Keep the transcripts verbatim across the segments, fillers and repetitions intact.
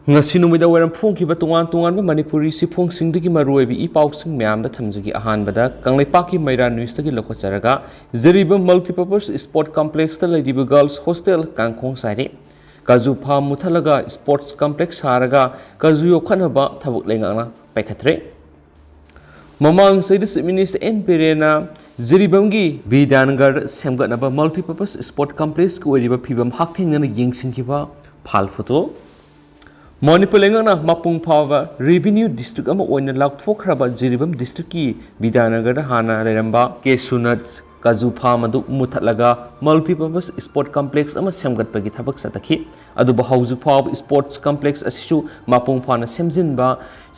ꯉꯁꯤ ꯅꯨꯃꯤꯗꯥꯡ ꯋꯥꯏꯔꯝ ꯐꯣꯡꯈꯤꯕ ꯇꯣꯉꯥꯟ ꯇꯣꯉꯥꯟꯕ ꯃꯅꯤꯄꯨꯔꯤ ꯆꯦꯐꯣꯡꯁꯤꯡꯗꯒꯤ ꯃꯔꯨꯑꯣꯏꯕ ꯏ ꯄꯥꯎꯁꯤꯡ ꯃꯌꯥꯝꯗ ꯊꯝꯖꯒꯦ꯫ ꯑꯍꯥꯟꯕꯗ ꯀꯪꯂꯩꯄꯥꯛꯀꯤ ꯃꯩꯔꯥ ꯅ꯭ꯌꯨꯁꯇꯒꯤ ꯂꯧꯈꯠꯆꯔꯒ, ꯖꯤꯔꯤꯕꯥꯝ ꯃꯜꯇꯤꯄꯔꯄꯁ ꯁ꯭ꯄꯣꯔꯠ ꯀꯝꯄ꯭ꯂꯦꯛꯁꯇ ꯂꯩꯔꯤꯕ ꯒꯔꯜꯁ ꯍꯣꯁꯇꯦꯜ ꯀꯥꯡꯈꯣꯡ ꯆꯥꯏꯔꯦ꯫ ꯀꯥꯖꯨ ꯐꯥꯔꯝ ꯃꯨꯊꯠꯂꯒ ꯁ꯭ꯄꯣꯔꯠꯁ ꯀꯝꯄ꯭ꯂꯦꯛꯁ ꯁꯥꯔꯒ ꯀꯥꯖꯨ ꯌꯣꯛꯈꯠꯅꯕ ꯊꯕꯛ ꯂꯩꯉꯥꯛꯅ ꯄꯥꯏꯈꯠꯇ꯭ꯔꯦ꯫ ꯃꯃꯥꯡ ꯆꯍꯤꯗ ꯆꯤꯐ ꯃꯤꯅꯤꯁꯇꯔ ꯑꯦꯟ ꯕꯤꯔꯦꯟꯅ ꯖꯤꯔꯤꯕꯥꯝꯒꯤ ꯕꯤꯗ꯭ꯌꯥꯅꯒꯔꯗ ꯁꯦꯝꯒꯠꯅꯕ ꯃꯜꯇꯤꯄꯔꯄꯁ ꯁ꯭ꯄꯣꯔꯠ ꯀꯝꯄ꯭ꯂꯦꯛꯁꯀꯤ ꯑꯣꯏꯔꯤꯕ ꯐꯤꯕꯝ ꯍꯛꯊꯦꯡꯅꯅ ꯌꯦꯡꯁꯤꯟꯈꯤꯕ ꯐꯥꯏꯜ ꯐꯣꯇꯣ꯫ ꯃꯅꯤꯄꯨꯔ ꯂꯩꯉꯥꯛꯅ ꯃꯄꯨꯡ ꯐꯥꯕ ꯔꯦꯚꯤꯅ꯭ꯌꯨ ꯗꯤꯁꯇ꯭ꯔꯤꯛ ꯑꯃ ꯑꯣꯏꯅ ꯂꯥꯎꯊꯣꯛꯈ꯭ꯔꯕ ꯖꯤꯔꯤꯕꯥꯝ ꯗꯤꯁꯇ꯭ꯔꯤꯛꯀꯤ ꯕꯤꯗ꯭ꯌꯥꯅꯒꯔꯗ ꯍꯥꯟꯅ ꯂꯩꯔꯝꯕ ꯀꯦꯁꯨꯅꯠ ꯀꯥꯖꯨ ꯐꯥꯔꯝ ꯑꯗꯨ ꯃꯨꯊꯠꯂꯒ ꯃꯜꯇꯤꯄꯔꯄꯁ ꯁ꯭ꯄꯣꯔꯠ ꯀꯝꯄ꯭ꯂꯦꯛꯁ ꯑꯃ ꯁꯦꯝꯒꯠꯄꯒꯤ ꯊꯕꯛ ꯆꯠꯊꯈꯤ꯫ ꯑꯗꯨꯕꯨ ꯍꯧꯖꯤꯛ ꯐꯥꯎꯕ ꯁ꯭ꯄꯣꯔꯠꯁ ꯀꯝꯄ꯭ꯂꯦꯛꯁ ꯑꯁꯤꯁꯨ ꯃꯄꯨꯡ ꯐꯥꯅ ꯁꯦꯝꯖꯤꯟꯕ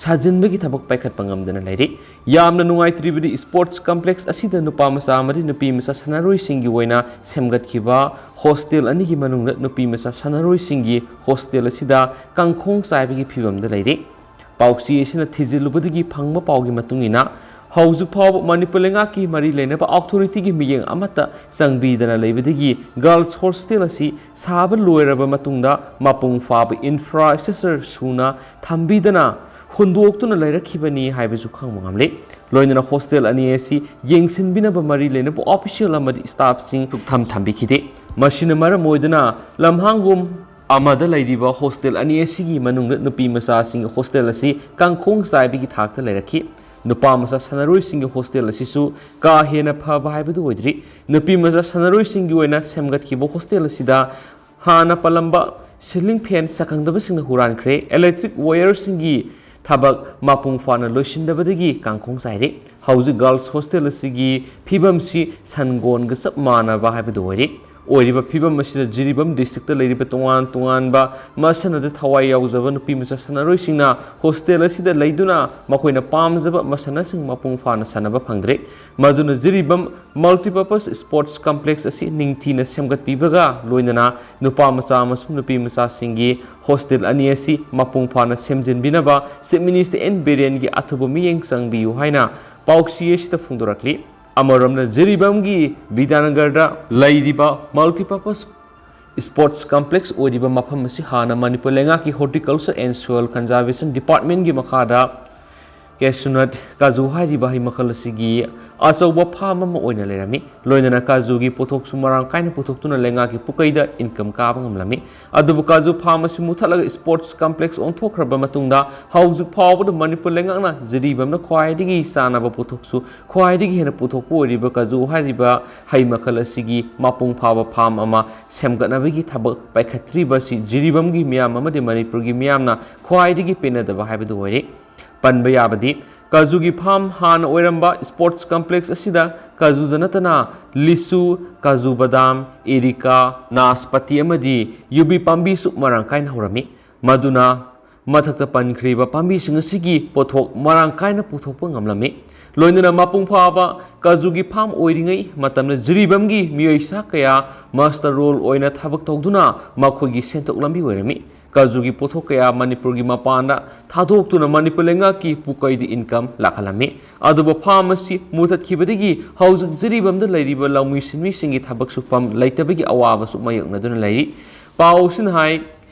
ꯁꯥꯖꯤꯟꯕꯒꯤ ꯊꯕꯛ ꯄꯥꯏꯈꯠꯄ ꯉꯝꯗꯅ ꯂꯩꯔꯤ꯫ ꯌꯥꯝꯅ ꯅꯨꯡꯉꯥꯏꯇ꯭ꯔꯤꯕꯗꯤ, ꯁ꯭ꯄꯣꯔꯠꯁ ꯀꯝꯄ꯭ꯂꯦꯛꯁ ꯑꯁꯤꯗ ꯅꯨꯄꯥ ꯃꯆꯥ ꯑꯃꯗꯤ ꯅꯨꯄꯤ ꯃꯆꯥ ꯁꯥꯟꯅꯔꯣꯏꯁꯤꯡꯒꯤ ꯑꯣꯏꯅ ꯁꯦꯝꯒꯠꯈꯤꯕ ꯍꯣꯁꯇꯦꯜ ꯑꯅꯤꯒꯤ ꯃꯅꯨꯡꯗ ꯅꯨꯄꯤ ꯃꯆꯥ ꯁꯥꯟꯅꯔꯣꯏꯁꯤꯡꯒꯤ ꯍꯣꯁꯇꯦꯜ ꯑꯁꯤꯗ ꯀꯥꯡꯈꯣꯡ ꯆꯥꯏꯕꯒꯤ ꯐꯤꯕꯝꯗ ꯂꯩꯔꯤ꯫ ꯄꯥꯎꯆꯦ ꯑꯁꯤꯅ ꯊꯤꯖꯤꯜꯂꯨꯕꯗꯒꯤ ꯐꯪꯕ ꯄꯥꯎꯒꯤ ꯃꯇꯨꯡ ꯏꯟꯅ, ꯍꯧꯖꯤꯛ ꯐꯥꯎꯕ ꯃꯅꯤꯄꯨꯔ ꯂꯩꯉꯥꯛꯀꯤ ꯃꯔꯤ ꯂꯩꯅꯕ ꯑꯣꯊꯣꯔꯤꯇꯤꯒꯤ ꯃꯤꯠꯌꯦꯡ ꯑꯃꯠꯇ ꯆꯪꯕꯤꯗꯅ ꯂꯩꯕꯗꯒꯤ ꯒꯔꯜꯁ ꯍꯣꯁꯇꯦꯜ ꯑꯁꯤ ꯁꯥꯕ ꯂꯣꯏꯔꯕ ꯃꯇꯨꯡꯗ ꯃꯄꯨꯡ ꯐꯥꯕ ꯏꯟꯐ꯭ꯔꯥꯁ꯭ꯇ꯭ꯔꯛꯆꯔ ꯁꯨꯅ ꯊꯝꯕꯤꯗꯅ ꯍꯨꯟꯗꯣꯛꯇꯨꯅ ꯂꯩꯔꯛꯈꯤꯕꯅꯤ ꯍꯥꯏꯕꯁꯨ ꯈꯪꯕ ꯉꯝꯂꯦ꯫ ꯂꯣꯏꯅꯅ ꯍꯣꯁꯇꯦꯜ ꯑꯅꯤ ꯑꯁꯤ ꯌꯦꯡꯁꯤꯟꯕꯤꯅꯕ ꯃꯔꯤ ꯂꯩꯅꯕ ꯑꯣꯐꯤꯁꯤꯌꯦꯜ ꯑꯃꯗꯤ ꯁ꯭ꯇꯥꯐꯁꯤꯡ ꯁꯨꯛꯊꯝ ꯊꯝꯕꯤꯈꯤꯗꯦ꯫ ꯃꯁꯤꯅ ꯃꯔꯝ ꯑꯣꯏꯗꯨꯅ ꯂꯝꯍꯥꯡꯒꯨꯝ ꯑꯃꯗ ꯂꯩꯔꯤꯕ ꯍꯣꯁꯇꯦꯜ ꯑꯅꯤ ꯑꯁꯤꯒꯤ ꯃꯅꯨꯡꯗ ꯅꯨꯄꯤ ꯃꯆꯥꯁꯤꯡꯒꯤ ꯍꯣꯁꯇꯦꯜ ꯑꯁꯤ ꯀꯥꯡꯈꯣꯡ ꯆꯥꯏꯕꯒꯤ ꯊꯥꯛꯇ ꯂꯩꯔꯛꯈꯤ꯫ ꯅꯨꯄꯥ ꯃꯆꯥ ꯁꯥꯟꯅꯔꯣꯏꯁꯤꯡꯒꯤ ꯍꯣꯁꯇꯦꯜ ꯑꯁꯤꯁꯨ ꯀꯥ ꯍꯦꯟꯅ ꯐꯕ ꯍꯥꯏꯕꯗꯨ ꯑꯣꯏꯗ꯭ꯔꯤ꯫ ꯅꯨꯄꯤ ꯃꯆꯥ ꯁꯥꯟꯅꯔꯣꯏꯁꯤꯡꯒꯤ ꯑꯣꯏꯅ ꯁꯦꯝꯒꯠꯈꯤꯕ ꯍꯣꯁꯇꯦꯜ ꯑꯁꯤꯗ ꯍꯥꯟꯅ ꯄꯜꯂꯝꯕ ꯁꯤꯂꯤꯡ ꯐꯦꯟ ꯁꯛꯈꯪꯗꯕꯁꯤꯡꯅ ꯍꯨꯔꯥꯟꯈ꯭ꯔꯦ꯫ ꯏꯂꯦꯛꯇ꯭ꯔꯤꯛ ꯋꯥꯌꯔꯁꯤꯡꯒꯤ ꯊꯕꯛ ꯃꯄꯨꯡ ꯐꯥꯅ ꯂꯣꯏꯁꯤꯟꯗꯕꯗꯒꯤ ꯀꯥꯡꯈꯣꯡ ꯆꯥꯏꯔꯦ꯫ ꯍꯧꯖꯤꯛ ꯒꯔꯜꯁ ꯍꯣꯁꯇꯦꯜ ꯑꯁꯤꯒꯤ ꯐꯤꯕꯝꯁꯤ ꯁꯟꯒꯣꯟꯒ ꯆꯞ ꯃꯥꯟꯅꯕ ꯍꯥꯏꯕꯗꯨ ꯑꯣꯏꯔꯦ꯫ ꯑꯣꯏꯔꯤꯕ ꯐꯤꯕꯝ ꯑꯁꯤꯗ ꯖꯤꯔꯤꯕꯥꯝ ꯗꯤꯁꯇ꯭ꯔꯤꯛꯇ ꯂꯩꯔꯤꯕ ꯇꯣꯉꯥꯟ ꯇꯣꯉꯥꯟꯕ ꯃꯁꯥꯟꯅꯗ ꯊꯋꯥꯏ ꯌꯥꯎꯖꯕ ꯅꯨꯄꯤ ꯃꯆꯥ ꯁꯥꯟꯅꯔꯣꯏꯁꯤꯡꯅ ꯍꯣꯁꯇꯦꯜ ꯑꯁꯤꯗ ꯂꯩꯗꯨꯅ ꯃꯈꯣꯏꯅ ꯄꯥꯝꯖꯕ ꯃꯁꯥꯟꯅꯁꯤꯡ ꯃꯄꯨꯡ ꯐꯥꯅ ꯁꯥꯟꯅꯕ ꯐꯪꯗ꯭ꯔꯦ꯫ ꯃꯗꯨꯅ ꯖꯤꯔꯤꯕꯥꯝ ꯃꯜꯇꯤꯄꯔꯄꯁ ꯁ꯭ꯄꯣꯔꯠꯁ ꯀꯝꯄ꯭ꯂꯦꯛꯁ ꯑꯁꯤ ꯅꯤꯡꯊꯤꯅ ꯁꯦꯝꯒꯠꯄꯤꯕꯒ ꯂꯣꯏꯅꯅ ꯅꯨꯄꯥ ꯃꯆꯥ ꯑꯃꯁꯨꯡ ꯅꯨꯄꯤ ꯃꯆꯥꯁꯤꯡꯒꯤ ꯍꯣꯁꯇꯦꯜ ꯑꯅꯤ ꯑꯁꯤ ꯃꯄꯨꯡ ꯐꯥꯅ ꯁꯦꯝꯖꯤꯟꯕꯤꯅꯕ ꯆꯤꯐ ꯃꯤꯅꯤꯁꯇꯔ ꯑꯦꯟ ꯕꯤꯔꯦꯟꯒꯤ ꯑꯊꯨꯕ ꯃꯤꯠꯌꯦꯡ ꯆꯪꯕꯤꯌꯨ ꯍꯥꯏꯅ ꯄꯥꯎꯆꯦ ꯑꯁꯤꯗ ꯐꯣꯡꯗꯣꯔꯛꯂꯤ꯫ ꯑꯃꯔꯣꯝꯗ ꯖꯤꯔꯤꯕꯥꯝꯒꯤ ꯕꯤꯗ꯭ꯌꯥꯅꯒꯔꯗ ꯂꯩꯔꯤꯕ ꯃꯜꯇꯤꯄꯔꯄꯁ Sports complex ꯑꯣꯏꯔꯤꯕ ꯃꯐꯝ ꯑꯁꯤ ꯍꯥꯟꯅ ꯃꯅꯤꯄꯨꯔ ꯂꯩꯉꯥꯛꯀꯤ Horticulture and Soil Conservation Departmentꯀꯤ ꯃꯈꯥꯗ cashew nut, ꯀꯥꯖꯨ ꯍꯥꯏꯔꯤꯕ ꯍꯩ ꯃꯈꯜ ꯑꯁꯤꯒꯤ ꯑꯆꯧꯕ farm ꯑꯃ ꯑꯣꯏꯅ ꯂꯩꯔꯝꯃꯤ꯫ ꯂꯣꯏꯅꯅ ꯀꯥꯖꯨꯒꯤ ꯄꯣꯠꯊꯣꯛꯁꯨ ꯃꯔꯥꯡ ꯀꯥꯏꯅ ꯄꯨꯊꯣꯛꯇꯨꯅ ꯂꯩꯉꯥꯛꯀꯤ ꯄꯨꯀꯩꯗ income ꯀꯥꯕ ꯉꯝꯂꯝꯃꯤ꯫ ꯑꯗꯨꯕꯨ ꯀꯥꯖꯨ farm ꯑꯁꯤ ꯃꯨꯊꯠꯂꯒ sports complex ꯑꯣꯟꯊꯣꯛꯈ꯭ꯔꯕ ꯃꯇꯨꯡꯗ ꯍꯧꯖꯤꯛ ꯐꯥꯎꯕꯗ ꯃꯅꯤꯄꯨꯔ ꯂꯩꯉꯥꯛꯅ ꯖꯤꯔꯤꯕꯥꯝꯅ ꯈ꯭ꯋꯥꯏꯗꯒꯤ ꯆꯥꯟꯅꯕ ꯄꯣꯠꯊꯣꯛꯁꯨ ꯈ꯭ꯋꯥꯏꯗꯒꯤ ꯍꯦꯟꯅ ꯄꯨꯊꯣꯛꯄ ꯑꯣꯏꯔꯤꯕ ꯀꯥꯖꯨ ꯍꯥꯏꯔꯤꯕ ꯍꯩ ꯃꯈꯜ ꯑꯁꯤꯒꯤ ꯃꯄꯨꯡ ꯐꯥꯕ farm ꯑꯃ ꯁꯦꯝꯒꯠꯅꯕꯒꯤ ꯊꯕꯛ ꯄꯥꯏꯈꯠꯇ꯭ꯔꯤꯕ ꯑꯁꯤ ꯖꯤꯔꯤꯕꯥꯝꯒꯤ ꯃꯤꯌꯥꯝ ꯑꯃꯗꯤ ꯃꯅꯤꯄꯨꯔꯒꯤ ꯃꯤꯌꯥꯝꯅ ꯈ꯭ꯋꯥꯏꯗꯒꯤ ꯄꯦꯟꯅꯗꯕ ꯍꯥꯏꯕꯗꯨ ꯑꯣꯏꯔꯦ꯫ ꯄꯟꯕ ꯌꯥꯕꯗꯤ, ꯀꯥꯖꯨꯒꯤ farm ꯍꯥꯟꯅ ꯑꯣꯏꯔꯝꯕ sports complex ꯑꯁꯤꯗ ꯀꯥꯖꯨꯗ ꯅꯠꯇꯅ ꯂꯤꯁꯨ, ꯀꯥꯖꯨ ꯕꯗꯥꯝ, ꯑꯦꯔꯤꯀꯥ, ꯅꯥꯁꯄꯇꯤ ꯑꯃꯗꯤ ꯌꯨꯕꯤ ꯄꯥꯝꯕꯤꯁꯨ ꯃꯔꯥꯡ ꯀꯥꯏꯅ ꯍꯧꯔꯝꯃꯤ꯫ ꯃꯗꯨꯅ ꯃꯊꯛꯇ ꯄꯟꯈ꯭ꯔꯤꯕ ꯄꯥꯝꯕꯤꯁꯤꯡ ꯑꯁꯤꯒꯤ ꯄꯣꯠꯊꯣꯛ ꯃꯔꯥꯡ ꯀꯥꯏꯅ ꯄꯨꯊꯣꯛꯄ ꯉꯝꯂꯝꯃꯤ꯫ ꯂꯣꯏꯅꯅ ꯃꯄꯨꯡ ꯐꯥꯕ ꯀꯥꯖꯨꯒꯤ farm ꯑꯣꯏꯔꯤꯉꯩ ꯃꯇꯝꯗ ꯖꯤꯔꯤꯕꯥꯝꯒꯤ ꯃꯤꯑꯣꯏ ꯁꯥ ꯀꯌꯥ master role ꯑꯣꯏꯅ ꯊꯕꯛ ꯇꯧꯗꯨꯅ ꯃꯈꯣꯏꯒꯤ ꯁꯦꯟꯊꯣꯛ ꯂꯝꯕꯤ ꯑꯣꯏꯔꯝꯃꯤ꯫ ꯀꯥꯖꯨꯒꯤ ꯄꯣꯠꯊꯣꯛ ꯀꯌꯥ ꯃꯅꯤꯄꯨꯔꯒꯤ ꯃꯄꯥꯟꯗ ꯊꯥꯗꯣꯛꯇꯨꯅ ꯃꯅꯤꯄꯨꯔ ꯂꯩꯉꯥꯛꯀꯤ ꯄꯨꯀꯩꯗ income ꯂꯥꯛꯍꯜꯂꯝꯃꯤ꯫ ꯑꯗꯨꯕꯨ farm ꯑꯁꯤ ꯃꯨꯊꯠꯈꯤꯕꯗꯒꯤ ꯍꯧꯖꯤꯛ ꯖꯤꯔꯤꯕꯥꯝꯗ ꯂꯩꯔꯤꯕ ꯂꯧꯃꯤ ꯁꯤꯟꯃꯤꯁꯤꯡꯒꯤ ꯊꯕꯛ ꯁꯨꯐꯝ ꯂꯩꯇꯕꯒꯤ ꯑꯋꯥꯕꯁꯨ ꯃꯥꯌꯣꯛꯅꯗꯨꯅ ꯂꯩꯔꯤ꯫ ꯄꯥꯎ ꯑꯁꯤꯅ ꯍꯥꯏ,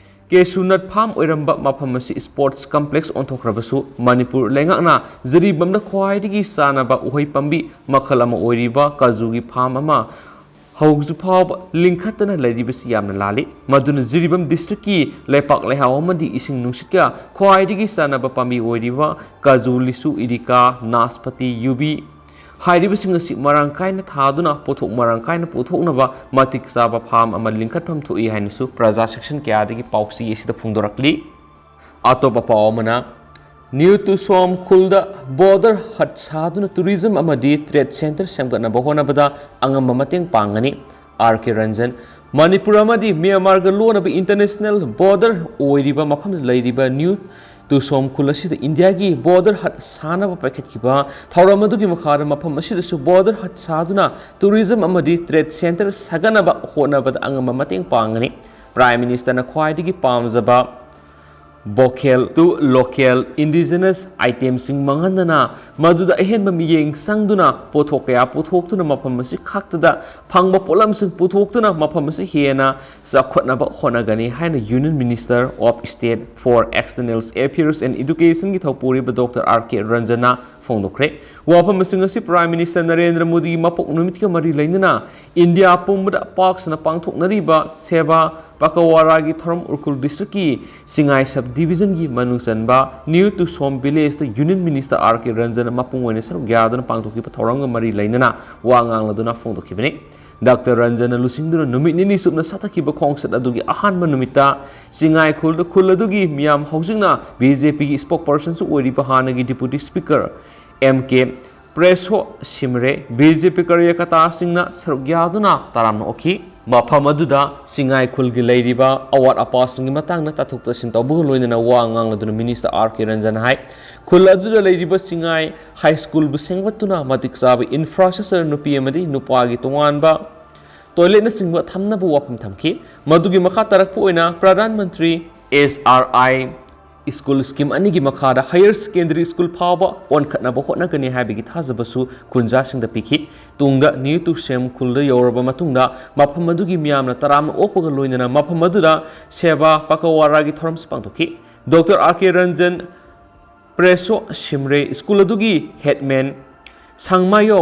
cashew nut farm ꯑꯣꯏꯔꯝꯕ ꯃꯐꯝ ꯑꯁꯤ sports complex ꯑꯣꯟꯊꯣꯛꯈ꯭ꯔꯕꯁꯨ ꯃꯅꯤꯄꯨꯔ ꯂꯩꯉꯥꯛꯅ ꯖꯤꯔꯤꯕꯥꯝꯗ ꯈ꯭ꯋꯥꯏꯗꯒꯤ ꯆꯥꯟꯅꯕ ꯎꯍꯩ ꯄꯥꯝꯕꯤ ꯃꯈꯜ ꯑꯃ ꯑꯣꯏꯔꯤꯕ ꯀꯥꯖꯨꯒꯤ farm ꯑꯃ ꯍꯧꯖꯤꯛ ꯐꯥꯎꯕ ꯂꯤꯡꯈꯠꯇꯅ ꯂꯩꯔꯤꯕꯁꯤ ꯌꯥꯝꯅ ꯂꯥꯜꯂꯤ꯫ ꯃꯗꯨꯅ ꯖꯤꯔꯤꯕꯥꯝ districtꯀꯤ ꯂꯩꯄꯥꯛ ꯂꯩꯍꯥꯎ ꯑꯃꯗꯤ ꯏꯁꯤꯡ ꯅꯨꯡꯁꯤꯠꯀ ꯈ꯭ꯋꯥꯏꯗꯒꯤ ꯆꯥꯟꯅꯕ ꯄꯥꯝꯕꯤ ꯑꯣꯏꯔꯤꯕ ꯀꯥꯖꯨ, ꯂꯤꯁꯨ, ꯏꯔꯤꯀꯥ, ꯅꯥꯁꯄꯇꯤ, ꯌꯨꯕꯤ ꯍꯥꯏꯔꯤꯕꯁꯤꯡ ꯑꯁꯤ ꯃꯔꯥꯡ ꯀꯥꯏꯅ ꯊꯥꯗꯨꯅ ꯄꯣꯠꯊꯣꯛ ꯃꯔꯥꯡ ꯀꯥꯏꯅ ꯄꯨꯊꯣꯛꯅꯕ ꯃꯇꯤꯛ ꯆꯥꯕ farm ꯑꯃ ꯂꯤꯡꯈꯠꯐꯝ ꯊꯣꯛꯏ ꯍꯥꯏꯅꯁꯨ ꯄ꯭ꯔꯖꯥ section ꯀꯌꯥꯗꯒꯤ ꯄꯥꯎꯆꯦ ꯑꯁꯤꯗ ꯐꯣꯡꯗꯣꯔꯛꯂꯤ꯫ ꯑꯇꯣꯞꯄ ꯄꯥꯎ ꯑꯃꯅ, ꯅ꯭ꯌꯨ ꯇꯨꯁꯣꯝ ꯈꯨꯜꯗ border hut ꯁꯥꯗꯨꯅ tourism ꯑꯃꯗꯤ trade centre ꯁꯦꯝꯒꯠꯅꯕ ꯍꯣꯠꯅꯕꯗ ꯑꯉꯝꯕ ꯃꯇꯦꯡ ꯄꯥꯡꯒꯅꯤ, ꯑꯥꯔ ꯀꯦ ꯔꯟꯖꯟ꯫ ꯃꯅꯤꯄꯨꯔ ꯑꯃꯗꯤ ꯃ꯭ꯌꯥꯟꯃꯥꯔꯒ ꯂꯣꯟꯅꯕ international border ꯑꯣꯏꯔꯤꯕ ꯃꯐꯝꯗ ꯂꯩꯔꯤꯕ ꯅ꯭ꯌꯨ ꯇꯨꯁꯣꯝ ꯈꯨꯜ ꯑꯁꯤꯗ ꯏꯟꯗꯤꯌꯥꯒꯤ border hut ꯁꯥꯅꯕ ꯄꯥꯏꯈꯠꯈꯤꯕ ꯊꯧꯔꯝ ꯑꯗꯨꯒꯤ ꯃꯈꯥꯗ ꯃꯐꯝ ꯑꯁꯤꯗꯁꯨ border hut ꯁꯥꯗꯨꯅ tourism ꯑꯃꯗꯤ trade centre ꯁꯥꯒꯠꯅꯕ ꯍꯣꯠꯅꯕꯗ ꯑꯉꯝꯕ ꯃꯇꯦꯡ ꯄꯥꯡꯒꯅꯤ꯫ Prime Ministerꯅ ꯈ꯭ꯋꯥꯏꯗꯒꯤ ꯄꯥꯝꯖꯕ Vocal to local indigenous itemꯁꯤꯡ ꯃꯥꯡꯍꯟꯗꯅ, ꯃꯗꯨꯗ ꯑꯍꯦꯟꯕ ꯃꯤꯠꯌꯦꯡ ꯆꯪꯗꯨꯅ ꯄꯣꯠꯊꯣꯛ ꯀꯌꯥ ꯄꯨꯊꯣꯛꯇꯨꯅ ꯃꯐꯝ ꯑꯁꯤ ꯈꯛꯇꯗ ꯐꯪꯕ ꯄꯣꯠꯂꯝꯁꯤꯡ ꯄꯨꯊꯣꯛꯇꯨꯅ ꯃꯐꯝ ꯑꯁꯤ ꯍꯦꯟꯅ ꯆꯥꯎꯈꯠꯅꯕ ꯍꯣꯠꯅꯒꯅꯤ ꯍꯥꯏꯅ Union Minister of State for External Affairs and Educationꯒꯤ ꯊꯧꯄꯨꯔꯤꯕ ꯗꯣꯛꯇꯔ ꯑꯥꯔ ꯀꯦ ꯔꯟꯖꯟꯅ ꯐꯣꯡꯗꯣꯛꯈ꯭ꯔꯦ꯫ ꯋꯥꯐꯝ ꯑꯁꯤꯡ ꯑꯁꯤ Prime Minister ꯅꯔꯦꯟꯗ꯭ꯔ ꯃꯣꯗꯤꯒꯤ ꯃꯄꯣꯛ ꯅꯨꯃꯤꯠꯀ ꯃꯔꯤ ꯂꯩꯅꯅ ꯏꯟꯗꯤꯌꯥ ꯄꯨꯝꯕꯗ ꯄꯥꯛ ꯁꯟꯅ ꯄꯥꯡꯊꯣꯛꯅꯔꯤꯕ ꯁꯦꯕꯥ ꯄꯀꯋꯥꯔꯥꯒꯤ ꯊꯧꯔꯝ ꯎꯈ꯭ꯔꯨꯜ districtꯀꯤ ꯁꯤꯡꯉꯥꯏ sub divisionꯒꯤ ꯃꯅꯨꯡ ꯆꯟꯕ New Tusom villageꯇ Union Minister ꯑꯥꯔ ꯀꯦ ꯔꯟꯖꯟꯅ ꯃꯄꯨꯡ ꯑꯣꯏꯅ ꯁꯔꯨꯛ ꯌꯥꯗꯨꯅ ꯄꯥꯡꯊꯣꯛꯈꯤꯕ ꯊꯧꯔꯝꯒ ꯃꯔꯤ ꯂꯩꯅꯅ ꯋꯥ ꯉꯥꯡꯂꯗꯨꯅ ꯐꯣꯡꯗꯣꯛꯈꯤꯕꯅꯤ꯫ ꯗꯥꯛꯇꯔ ꯔꯟꯖꯟꯅ ꯂꯨꯆꯤꯡꯗꯨꯅ ꯅꯨꯃꯤꯠ ꯅꯤꯅꯤ ꯆꯨꯞꯅ ꯆꯠꯊꯈꯤꯕ ꯈꯣꯡꯆꯠ ꯑꯗꯨꯒꯤ ꯑꯍꯥꯟꯕ ꯅꯨꯃꯤꯠꯇ ꯆꯤꯡꯉꯥꯏ ꯈꯨꯜꯗ ꯈꯨꯜ ꯑꯗꯨꯒꯤ ꯃꯤꯌꯥꯝ, ꯍꯧꯖꯤꯛꯅ ꯕꯤ ꯖꯦ ꯄꯤꯒꯤ spokespersonꯁꯨ ꯑꯣꯏꯔꯤꯕ ꯍꯥꯟꯅꯒꯤ Deputy Speaker ꯑꯦꯝ ꯀꯦ ꯄ꯭ꯔꯦꯁꯣ ꯁꯤꯝꯔꯦ, ꯕꯤ ꯖꯦ ꯄꯤ ꯀꯥꯔꯌꯀꯔꯇꯥꯁꯤꯡꯅ ꯁꯔꯨꯛ ꯌꯥꯗꯨꯅ ꯇꯔꯥꯝꯅ ꯑꯣꯛꯈꯤ꯫ ꯃꯐꯝ ꯑꯗꯨꯗ ꯆꯤꯡꯉꯥꯏ ꯈꯨꯜꯒꯤ ꯂꯩꯔꯤꯕ ꯑꯋꯥꯠ ꯑꯄꯥꯁꯤꯡꯒꯤ ꯃꯇꯥꯡꯗ ꯇꯥꯊꯣꯛ ꯇꯥꯁꯤꯟ ꯇꯧꯕꯒ ꯂꯣꯏꯅꯅ ꯋꯥ ꯉꯥꯡꯂꯗꯨꯅ Minister ꯑꯥꯔ ꯀꯦ ꯔꯟꯖꯟ ꯍꯥꯏ, ꯈꯨꯜ ꯑꯗꯨꯗ ꯂꯩꯔꯤꯕ ꯆꯤꯡꯉꯥꯏ high schoolꯕꯨ ꯁꯦꯝꯒꯠꯇꯨꯅ ꯃꯇꯤꯛ ꯆꯥꯕ infrastructure, ꯅꯨꯄꯤ ꯑꯃꯗꯤ ꯅꯨꯄꯥꯒꯤ ꯇꯣꯉꯥꯟꯕ toiletꯅꯆꯤꯡꯕ ꯊꯝꯅꯕ ꯋꯥꯐꯝ ꯊꯝꯈꯤ꯫ ꯃꯗꯨꯒꯤ ꯃꯈꯥ ꯇꯥꯔꯛꯄ ꯑꯣꯏꯅ ꯄ꯭ꯔꯙꯥꯟ ꯃꯟꯇ꯭ꯔꯤ ꯑꯦꯁ ꯑꯥꯔ ꯑꯥꯏ school scheme ꯑꯅꯤꯒꯤ ꯃꯈꯥꯗ higher secondary school ꯐꯥꯎꯕ ꯑꯣꯟꯈꯠꯅꯕ ꯍꯣꯠꯅꯒꯅꯤ ꯍꯥꯏꯕꯒꯤ ꯊꯥꯖꯕꯁꯨ ꯈꯨꯟꯖꯥꯁꯤꯡꯗ ꯄꯤꯈꯤ꯫ ꯇꯨꯡꯗ New Tusom ꯈꯨꯜꯗ ꯌꯧꯔꯕ ꯃꯇꯨꯡꯗ ꯃꯐꯝ ꯑꯗꯨꯒꯤ ꯃꯤꯌꯥꯝꯅ ꯇꯔꯥꯝꯅ ꯑꯣꯛꯄꯒ ꯂꯣꯏꯅꯅ ꯃꯐꯝ ꯑꯗꯨꯗ ꯁꯦꯕꯥ ꯄꯀꯋꯥꯔꯥꯒꯤ ꯊꯧꯔꯝꯁꯨ ꯄꯥꯡꯊꯣꯛꯈꯤ꯫ ꯗꯣꯛꯇꯔ ꯑꯥꯔ ꯀꯦ ꯔꯟꯖꯟ ꯄ꯭ꯔꯦꯁꯣ ꯁꯤꯝꯔꯦ school ꯑꯗꯨꯒꯤ headman ꯁꯪꯃꯥꯌꯣ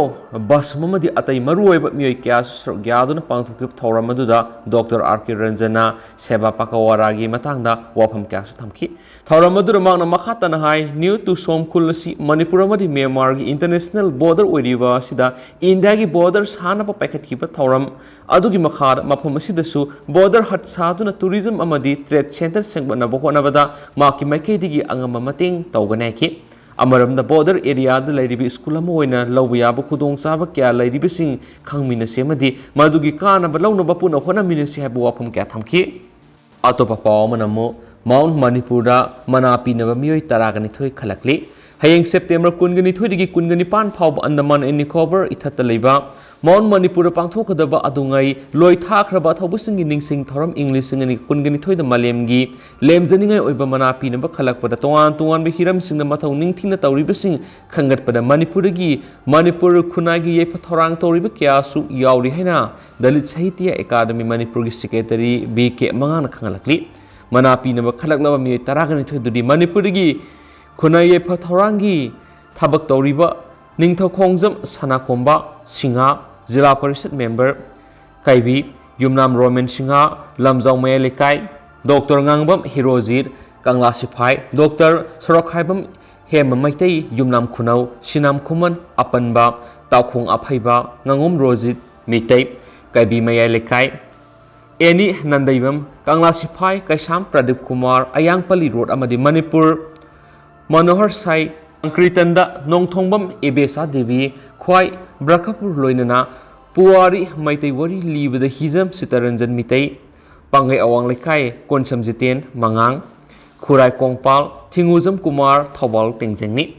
ꯕꯁꯨꯝ ꯑꯃꯗꯤ ꯑꯇꯩ ꯃꯔꯨꯑꯣꯏꯕ ꯃꯤꯑꯣꯏ ꯀꯌꯥꯁꯨ ꯁꯔꯨꯛ ꯌꯥꯗꯨꯅ ꯄꯥꯡꯊꯣꯛꯈꯤꯕ ꯊꯧꯔꯝ ꯑꯗꯨꯗ ꯗꯣꯛꯇꯔ ꯑꯥꯔ ꯀꯦ ꯔꯟꯖꯟꯅ ꯁꯦꯕꯥ ꯄꯀꯋꯥꯔꯥꯒꯤ ꯃꯇꯥꯡꯗ ꯋꯥꯐꯝ ꯀꯌꯥꯁꯨ ꯊꯝꯈꯤ꯫ ꯊꯧꯔꯝ ꯑꯗꯨꯗ ꯃꯍꯥꯛꯅ ꯃꯈꯥ ꯇꯥꯅ ꯍꯥꯏ, New Tusom ꯈꯨꯜ ꯑꯁꯤ ꯃꯅꯤꯄꯨꯔ ꯑꯃꯗꯤ ꯃ꯭ꯌꯥꯟꯃꯥꯔꯒꯤ international border ꯑꯣꯏꯔꯤꯕ ꯑꯁꯤꯗ ꯏꯟꯗꯤꯌꯥꯒꯤ border ꯁꯥꯅꯕ ꯄꯥꯏꯈꯠꯈꯤꯕ ꯊꯧꯔꯝ ꯑꯗꯨꯒꯤ ꯃꯈꯥꯗ ꯃꯐꯝ ꯑꯁꯤꯗꯁꯨ border hut ꯁꯥꯗꯨꯅ tourism ꯑꯃꯗꯤ trade centre ꯁꯦꯝꯒꯠꯅꯕ ꯍꯣꯠꯅꯕꯗ ꯃꯍꯥꯛꯀꯤ ꯃꯥꯏꯀꯩꯗꯒꯤ ꯑꯉꯝꯕ ꯃꯇꯦꯡ ꯇꯧꯒꯅꯤ ꯍꯥꯏꯈꯤ꯫ ꯑꯃꯔꯣꯝꯗ border areaꯗ ꯂꯩꯔꯤꯕ school ꯑꯃ ꯑꯣꯏꯅ ꯂꯧꯕ ꯌꯥꯕ ꯈꯨꯗꯣꯡꯆꯥꯕ ꯀꯌꯥ ꯂꯩꯔꯤꯕꯁꯤꯡ ꯈꯪꯃꯤꯟꯅꯁꯤ ꯑꯃꯗꯤ ꯃꯗꯨꯒꯤ ꯀꯥꯟꯅꯕ ꯂꯧꯅꯕ ꯄꯨꯟꯅ ꯍꯣꯠꯅꯃꯤꯟꯅꯁꯤ ꯍꯥꯏꯕ ꯋꯥꯐꯝ ꯀꯌꯥ ꯊꯝꯈꯤ꯫ ꯑꯇꯣꯞꯄ ꯄꯥꯎ ꯑꯃꯅ ꯑꯃꯨꯛ Mount Manipurꯗ ꯃꯅꯥ ꯄꯤꯅꯕ ꯃꯤꯑꯣꯏ ꯇꯔꯥꯒ ꯅꯤꯊꯣꯏ ꯈꯜꯂꯛꯂꯤ꯫ ꯍꯌꯦꯡ September ꯀꯨꯟꯒ ꯅꯤꯊꯣꯏꯗꯒꯤ ꯀꯨꯟꯒ ꯅꯤꯄꯥꯟ ꯐꯥꯎꯕ Andaman and Nicobar ꯏꯊꯠꯇ ꯂꯩꯕ ꯃꯥꯎꯟ ꯃꯅꯤꯄꯨꯔꯗ ꯄꯥꯡꯊꯣꯛꯀꯗꯕ ꯑꯗꯨꯉꯩ ꯂꯣꯏꯊꯥꯈ꯭ꯔꯕ ꯑꯊꯧꯕꯁꯤꯡꯒꯤ ꯅꯤꯡꯁꯤꯡ ꯊꯧꯔꯝ ꯏꯪ ꯂꯤꯁꯤꯡ ꯑꯅꯤ ꯀꯨꯟꯒ ꯅꯤꯊꯣꯏꯗ ꯃꯥꯂꯦꯝꯒꯤ ꯂꯦꯝꯖꯅꯤꯡꯉꯥꯏ ꯑꯣꯏꯕ ꯃꯅꯥ ꯄꯤꯅꯕ ꯈꯜꯂꯛꯄꯗ ꯇꯣꯉꯥꯟ ꯇꯣꯉꯥꯟꯕ ꯍꯤꯔꯝꯁꯤꯡꯗ ꯃꯊꯧ ꯅꯤꯡꯊꯤꯅ ꯇꯧꯔꯤꯕꯁꯤꯡ ꯈꯟꯒꯠꯄꯗ ꯃꯅꯤꯄꯨꯔꯗꯒꯤ ꯃꯅꯤꯄꯨꯔ ꯈꯨꯟꯅꯥꯏꯒꯤ ꯌꯥꯏꯐ ꯊꯧꯔꯥꯡ ꯇꯧꯔꯤꯕ ꯀꯌꯥꯁꯨ ꯌꯥꯎꯔꯤ ꯍꯥꯏꯅ ꯗꯂꯤꯠ ꯁꯥꯍꯤꯇ꯭ꯌ ꯑꯦꯀꯥꯗꯃꯤ ꯃꯅꯤꯄꯨꯔꯒꯤ ꯁꯦꯀ꯭ꯔꯦꯇꯔꯤ ꯕꯤ ꯀꯦ ꯃꯉꯥꯡꯅ ꯈꯪꯍꯜꯂꯛꯂꯤ꯫ ꯃꯅꯥ ꯄꯤꯅꯕ ꯈꯜꯂꯛꯂꯕ ꯃꯤꯑꯣꯏ ꯇꯔꯥꯒ ꯅꯤꯊꯣꯏ ꯑꯗꯨꯗꯤ ꯃꯅꯤꯄꯨꯔꯗꯒꯤ ꯈꯨꯟꯅꯥꯏ ꯌꯥꯏꯐ ꯊꯧꯔꯥꯡꯒꯤ ꯊꯕꯛ ꯇꯧꯔꯤꯕ ꯅꯤꯡꯊꯧꯈꯣꯡꯖꯝ ꯁꯅꯥꯈꯣꯝꯕ ꯁꯤꯡꯍ, ꯖꯤꯂꯥ ꯄꯔꯤꯁꯠ ꯃꯦꯝꯕꯔ ꯀꯥꯏꯕꯤ ꯌꯨꯝꯅꯥꯝ ꯔꯣꯃꯦꯟ ꯁꯤꯡꯍ, ꯂꯝꯖꯥꯎ ꯃꯌꯥꯏ ꯂꯩꯀꯥꯏ, ꯗꯣꯛꯇꯔ ꯉꯥꯡꯕꯝ ꯍꯤꯔꯣꯖꯤꯠ, ꯀꯪꯂꯥ ꯁꯤꯐꯥꯏ, ꯗꯣꯛꯇꯔ ꯁꯣꯔꯣꯛꯈꯥꯏꯕꯝ ꯍꯦꯃ ꯃꯩꯇꯩ, ꯌꯨꯝꯅꯥꯝ ꯈꯨꯅꯧ, ꯁꯤꯅꯥꯝ ꯈꯨꯃꯟ ꯑꯄꯟꯕ, ꯇꯥꯎꯈꯣꯡ ꯑꯐꯩꯕ, ꯉꯥꯉꯣꯝ ꯔꯣꯖꯤꯠ ꯃꯤꯇꯩ, ꯀꯥꯏꯕꯤ ꯃꯌꯥꯏ ꯂꯩꯀꯥꯏ, ꯑꯦꯅꯤ ꯅꯟꯗꯩꯕꯝ, ꯀꯪꯂꯥ ꯁꯤꯐꯥꯏ, ꯀꯩꯁꯥꯝ ꯄ꯭ꯔꯗꯤꯞ ꯀꯨꯃꯥꯔ, ꯑꯌꯥꯡꯄꯜꯂꯤ ꯔꯣꯗ ꯑꯃꯗꯤ ꯃꯅꯤꯄꯨꯔ ꯃꯅꯣꯍꯔ ꯁꯥꯏ, ꯁꯪꯀ꯭ꯔꯤꯇꯟꯗ ꯅꯣꯡꯊꯣꯡꯕꯝ ꯏꯕꯦꯁꯥ ꯗꯦꯕꯤ, ꯈ꯭ꯋꯥꯏ ꯕ꯭ꯔꯈꯄꯨꯔ ꯂꯣꯏꯅꯅ ꯄꯨꯋꯥꯔꯤ ꯃꯩꯇꯩ ꯋꯥꯔꯤ ꯂꯤꯕꯗ ꯍꯤꯖꯝ ꯁꯤꯇꯔꯟꯖꯟ ꯃꯤꯇꯩ, ꯄꯥꯡꯒꯩ ꯑꯋꯥꯡ ꯂꯩꯀꯥꯏ ꯀꯣꯟꯁꯝ ꯖꯤꯇꯦꯟ ꯃꯉꯥꯡ, ꯈꯨꯔꯥꯏ ꯀꯣꯡꯄꯥꯜ ꯊꯤꯡꯉꯨꯖꯝ ꯀꯨꯃꯥꯔ ꯊꯧꯕꯥꯜ ꯇꯦꯡꯖꯦꯡꯅꯤ꯫